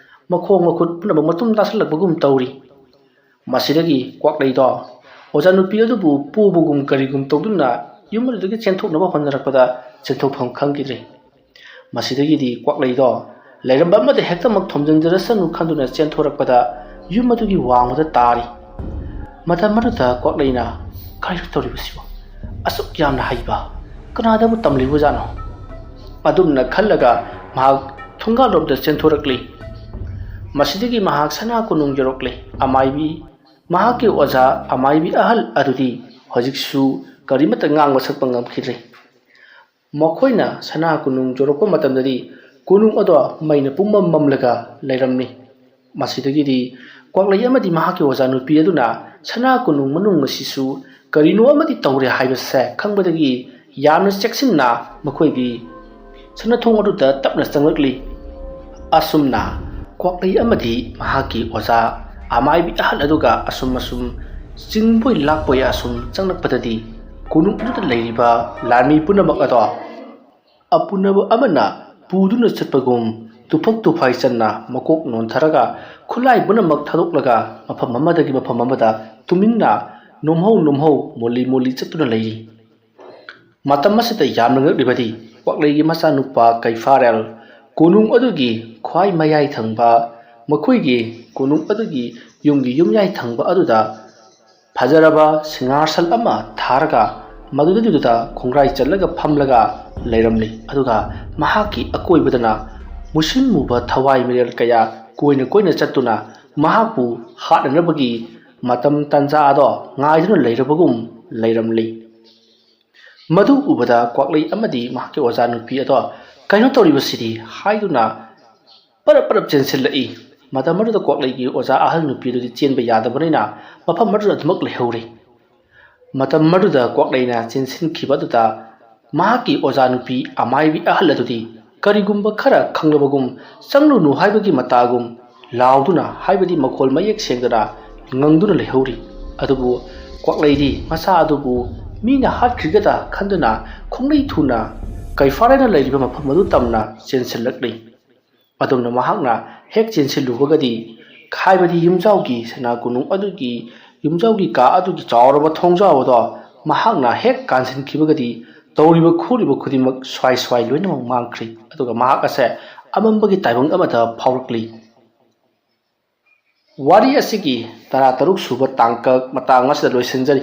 ꯃꯈꯣꯡ ꯃꯈꯨꯠ ꯄꯨꯝꯅꯃꯛ ꯃꯇꯨꯝ ꯇꯥꯁꯜꯂꯛꯄꯒꯨꯝ ꯇꯧꯔꯤ꯫ ꯃꯁꯤꯗꯒꯤ ꯀ꯭ꯋꯥꯛꯂꯩꯗꯣ ꯑꯣꯖꯥ ꯅꯨꯄꯤ ꯑꯗꯨꯕꯨ ꯄꯨꯕꯒꯨꯝ ꯀꯔꯤꯒꯨꯝ ꯇꯧꯗꯨꯅ ꯌꯨꯝ ꯑꯗꯨꯗꯒꯤ ꯆꯦꯟꯊꯣꯛꯅꯕ ꯍꯣꯠꯅꯔꯛꯄꯗ ꯆꯦꯟꯊꯣꯛꯐꯝ ꯈꯪꯈꯤꯗ꯭ꯔꯦ꯫ ꯃꯁꯤꯗꯒꯤꯗꯤ ꯀ꯭ꯋꯥꯛꯂꯩꯗꯣ ꯂꯩꯔꯝꯕ ꯑꯃꯗ ꯍꯦꯛꯇꯃꯛ ꯊꯣꯝꯖꯤꯟꯖꯔꯁꯅꯨ ꯈꯟꯗꯨꯅ ꯆꯦꯟꯊꯣꯔꯛꯄꯗ ꯌꯨꯝ ꯑꯗꯨꯒꯤ ꯋꯥꯡꯃꯗ ꯇꯥꯔꯤ꯫ ꯃꯇꯝ ꯑꯗꯨꯗ ꯀ꯭ꯋꯥꯛꯂꯩꯅ, "ꯀꯔꯤꯅꯣ ꯇꯧꯔꯤꯕꯁꯤꯕꯣ? ꯑꯁꯨꯛ ꯌꯥꯝꯅ ꯍꯩꯕ ꯀꯅꯥꯗꯕꯨ ꯇꯝꯂꯤꯕꯖꯥꯠꯅꯣ?" ꯑꯗꯨꯝꯅ ꯈꯜꯂꯒ ꯃꯍꯥꯛ ꯊꯣꯡꯒꯥꯜꯂꯣꯝꯗ ꯆꯦꯟꯊꯣꯔꯛꯂꯤ꯫ ꯃꯁꯤꯗꯒꯤ ꯃꯍꯥꯛ ꯁꯅꯥ ꯀꯣꯅꯨꯡ ꯌꯧꯔꯛꯂꯦ꯫ ꯑꯃꯥꯏꯕꯤ, ꯃꯍꯥꯛꯀꯤ ꯑꯣꯖꯥ ꯑꯃꯥꯏꯕꯤ ꯑꯍꯜ ꯑꯗꯨꯗꯤ ꯍꯧꯖꯤꯛꯁꯨ ꯀꯔꯤꯃꯠꯇ ꯉꯥꯡꯕ ꯁꯛꯄ ꯉꯝꯈꯤꯗ꯭ꯔꯦ꯫ ꯃꯈꯣꯏꯅ ꯁꯅꯥ ꯀꯣꯅꯨꯡ ꯌꯧꯔꯛꯄ ꯃꯇꯝꯗꯗꯤ ꯀꯣꯅꯨꯡ ꯑꯗꯣ ꯃꯩꯅ ꯄꯨꯝꯃꯝ ꯃꯝꯂꯒ ꯂꯩꯔꯝꯃꯤ꯫ ꯃꯁꯤꯗꯒꯤꯗꯤ ꯀ꯭ꯋꯥꯛꯂꯩ ꯑꯃꯗꯤ ꯃꯍꯥꯛꯀꯤ ꯑꯣꯖꯥ ꯅꯨꯄꯤ ꯑꯗꯨꯅ ꯁꯅꯥ ꯀꯣꯅꯨꯡ ꯃꯅꯨꯡ ꯑꯁꯤꯁꯨ ꯀꯔꯤꯅꯣ ꯑꯃꯗꯤ ꯇꯧꯔꯦ ꯍꯥꯏꯕꯁꯦ ꯈꯪꯕꯗꯒꯤ ꯌꯥꯝꯅ ꯆꯦꯛꯁꯤꯟꯅ ꯃꯈꯣꯏꯒꯤ ꯁꯅꯥꯊꯣꯡ ꯑꯗꯨꯗ ꯇꯞꯅ ꯆꯪꯂꯛꯂꯤ꯫ ꯑꯁꯨꯝꯅ ꯀ꯭ꯋꯥꯛꯂꯩ ꯑꯃꯗꯤ ꯃꯍꯥꯛꯀꯤ ꯑꯣꯖꯥ ꯑꯃꯥꯏꯕꯤ ꯑꯍꯜ ꯑꯗꯨꯒ ꯑꯁꯨꯝ ꯑꯁꯨꯝ ꯆꯤꯡꯕꯣꯏ ꯂꯥꯛꯄꯣꯏ ꯑꯁꯨꯝ ꯆꯪꯂꯛꯄꯗꯗꯤ ꯀꯣꯅꯨꯡ ꯑꯗꯨꯗ ꯂꯩꯔꯤꯕ ꯂꯥꯟꯃꯤ ꯄꯨꯝꯅꯃꯛ ꯑꯗꯣ ꯑꯄꯨꯅꯕ ꯑꯃꯅ ꯄꯨꯗꯨꯅ ꯆꯠꯄꯒꯨꯝ ꯇꯨꯐꯛ ꯇꯨꯐꯥꯏ ꯆꯟꯅ ꯃꯀꯣꯛ ꯅꯣꯟꯊꯔꯒ ꯈꯨꯠꯂꯥꯏ ꯄꯨꯝꯅꯃꯛ ꯊꯥꯗꯣꯛꯂꯒ ꯃꯐꯝ ꯑꯃꯗꯒꯤ ꯃꯐꯝ ꯑꯃꯗ ꯇꯨꯃꯤꯟꯅ ꯅꯣꯝꯍꯧ ꯅꯣꯝꯍꯧ ꯃꯣꯜꯂꯤ ꯃꯣꯜꯂꯤ ꯆꯠꯇꯨꯅ ꯂꯩꯔꯤ꯫ ꯃꯇꯝ ꯑꯁꯤꯗ ꯌꯥꯝꯅ ꯉꯛꯂꯤꯕꯗꯤ ꯀ꯭ꯋꯥꯛꯂꯩꯒꯤ ꯃꯆꯥꯅꯨꯄꯥ ꯀꯩꯐꯥꯔꯦꯜ ꯀꯣꯅꯨꯡ ꯑꯗꯨꯒꯤ ꯈ꯭ꯋꯥꯏ ꯃꯌꯥꯏ ꯊꯪꯕ, ꯃꯈꯣꯏꯒꯤ ꯀꯣꯅꯨꯡ ꯑꯗꯨꯒꯤ ꯌꯨꯝꯒꯤ ꯌꯨꯝꯌꯥꯏ ꯊꯪꯕ ꯑꯗꯨꯗ ꯐꯖꯔꯕ ꯁꯤꯡꯍꯥꯁꯟ ꯑꯃ ꯊꯥꯔꯒ ꯃꯗꯨꯗꯩꯗꯨꯗ ꯈꯣꯡꯒ꯭ꯔꯥꯏ ꯆꯜꯂꯒ ꯐꯝꯂꯒ ꯂꯩꯔꯝꯂꯤ꯫ ꯑꯗꯨꯒ ꯃꯍꯥꯛꯀꯤ ꯑꯀꯣꯏꯕꯗꯅ ꯃꯨꯁꯤꯟ ꯃꯨꯕ ꯊꯋꯥꯏ ꯃꯤꯔꯦꯜ ꯀꯌꯥ ꯀꯣꯏꯅ ꯀꯣꯏꯅ ꯆꯠꯇꯨꯅ ꯃꯍꯥꯛꯄꯨ ꯍꯥꯠꯅꯅꯕꯒꯤ ꯃꯇꯝ ꯇꯥꯟꯖꯥ ꯑꯗꯣ ꯉꯥꯏꯗꯨꯅ ꯂꯩꯔꯕꯒꯨꯝ ꯂꯩꯔꯝꯂꯤ꯫ ꯃꯗꯨ ꯎꯕꯗ ꯀ꯭ꯋꯥꯛꯂꯩ ꯑꯃꯗꯤ ꯃꯍꯥꯛꯀꯤ ꯑꯣꯖꯥ ꯅꯨꯄꯤ ꯑꯗꯣ "ꯀꯩꯅꯣ ꯇꯧꯔꯤꯕꯁꯤꯗꯤ?" ꯍꯥꯏꯗꯨꯅ ꯄꯔꯞ ꯄꯔꯞ ꯆꯦꯟꯁꯤꯜꯂꯛꯏ꯫ ꯃꯇꯝ ꯑꯗꯨꯗ ꯀ꯭ꯋꯥꯛꯂꯩꯒꯤ ꯑꯣꯖꯥ ꯑꯍꯜ ꯅꯨꯄꯤ ꯑꯗꯨꯗꯤ ꯆꯦꯟꯕ ꯌꯥꯗꯕꯅꯤꯅ ꯃꯐꯝ ꯑꯗꯨꯗ ꯑꯗꯨꯃꯛ ꯂꯩꯍꯧꯔꯤ꯫ ꯃꯇꯝ ꯑꯗꯨꯗ ꯀ꯭ꯋꯥꯛꯂꯩꯅ ꯆꯦꯟꯁꯤꯟꯈꯤꯕ ꯑꯗꯨꯗ ꯃꯍꯥꯛꯀꯤ ꯑꯣꯖꯥ ꯅꯨꯄꯤ ꯑꯃꯥꯏꯕꯤ ꯑꯍꯜ ꯑꯗꯨꯗꯤ ꯀꯔꯤꯒꯨꯝꯕ ꯈꯔ ꯈꯪꯂꯕꯒꯨꯝ, "ꯆꯪꯂꯨꯅꯨ" ꯍꯥꯏꯕꯒꯤ ꯃꯇꯥꯒꯨꯝ ꯂꯥꯎꯗꯨꯅ, ꯍꯥꯏꯕꯗꯤ ꯃꯈꯣꯜ ꯃꯌꯦꯛ ꯁꯦꯡꯗꯅ ꯉꯪꯗꯨꯅ ꯂꯩꯍꯧꯔꯤ꯫ ꯑꯗꯨꯕꯨ ꯀ꯭ꯋꯥꯛꯂꯩꯗꯤ ꯃꯆꯥ ꯑꯗꯨꯕꯨ ꯃꯤꯅ ꯍꯥꯠꯈ꯭ꯔꯤꯒꯗ ꯈꯟꯗꯨꯅ ꯈꯣꯡꯂꯩ ꯊꯨꯅ ꯀꯩꯐꯥꯔꯦꯅ ꯂꯩꯔꯤꯕ ꯃꯐꯝ ꯑꯗꯨ ꯇꯝꯅ ꯆꯦꯟꯁꯤꯜꯂꯛꯂꯤ꯫ ꯑꯗꯨꯝꯅ ꯃꯍꯥꯛꯅ ꯍꯦꯛ ꯆꯦꯟꯁꯤꯜꯂꯨꯕꯒꯗꯤ, ꯍꯥꯏꯕꯗꯤ ꯌꯨꯝꯖꯥꯎꯒꯤ ꯁꯅꯥ ꯀꯣꯅꯨꯡ ꯑꯗꯨꯒꯤ, ꯌꯨꯝꯖꯥꯎꯒꯤ ꯀꯥ ꯑꯗꯨꯒꯤ ꯆꯥꯎꯔꯕ ꯊꯣꯡꯖꯥꯎ ꯑꯗꯣ ꯃꯍꯥꯛꯅ ꯍꯦꯛ ꯀꯥꯟꯁꯤꯟꯈꯤꯕꯒꯗꯤ, ꯇꯧꯔꯤꯕ ꯈꯣꯠꯂꯤꯕ ꯈꯨꯗꯤꯡꯃꯛ ꯁ꯭ꯋꯥꯏ ꯁ꯭ꯋꯥꯏ ꯂꯣꯏꯅꯃꯛ ꯃꯥꯡꯈ꯭ꯔꯤ꯫ ꯑꯗꯨꯒ ꯃꯍꯥꯛ ꯑꯁꯦ ꯑꯃꯝꯕꯒꯤ ꯇꯥꯏꯕꯪ ꯑꯃꯗ ꯐꯥꯎꯔꯛꯂꯤ꯫ ꯋꯥꯔꯤ ꯑꯁꯤꯒꯤ ꯇꯔꯥꯇꯔꯨꯛ ꯁꯨꯕ ꯇꯥꯡꯀꯛ ꯃꯇꯥꯡ ꯑꯁꯤꯗ ꯂꯣꯏꯁꯤꯟꯖꯔꯤ꯫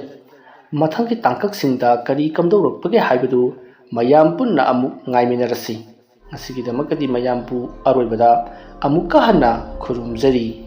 ꯃꯊꯪꯒꯤ ꯇꯥꯡꯀꯛꯁꯤꯡꯗ ꯀꯔꯤ ꯀꯝꯗꯧꯔꯛꯄꯒꯦ ꯍꯥꯏꯕꯗꯨ ꯃꯌꯥꯝ ꯄꯨꯟꯅ ꯑꯃꯨꯛ ꯉꯥꯏꯃꯤꯟꯅꯔꯁꯤ꯫ ꯉꯁꯤꯒꯤꯗꯃꯛꯇꯗꯤ ꯃꯌꯥꯝꯕꯨ ꯑꯔꯣꯏꯕꯗ ꯑꯃꯨꯛꯀ ꯍꯟꯅ ꯈꯨꯔꯨꯝꯖꯔꯤ꯫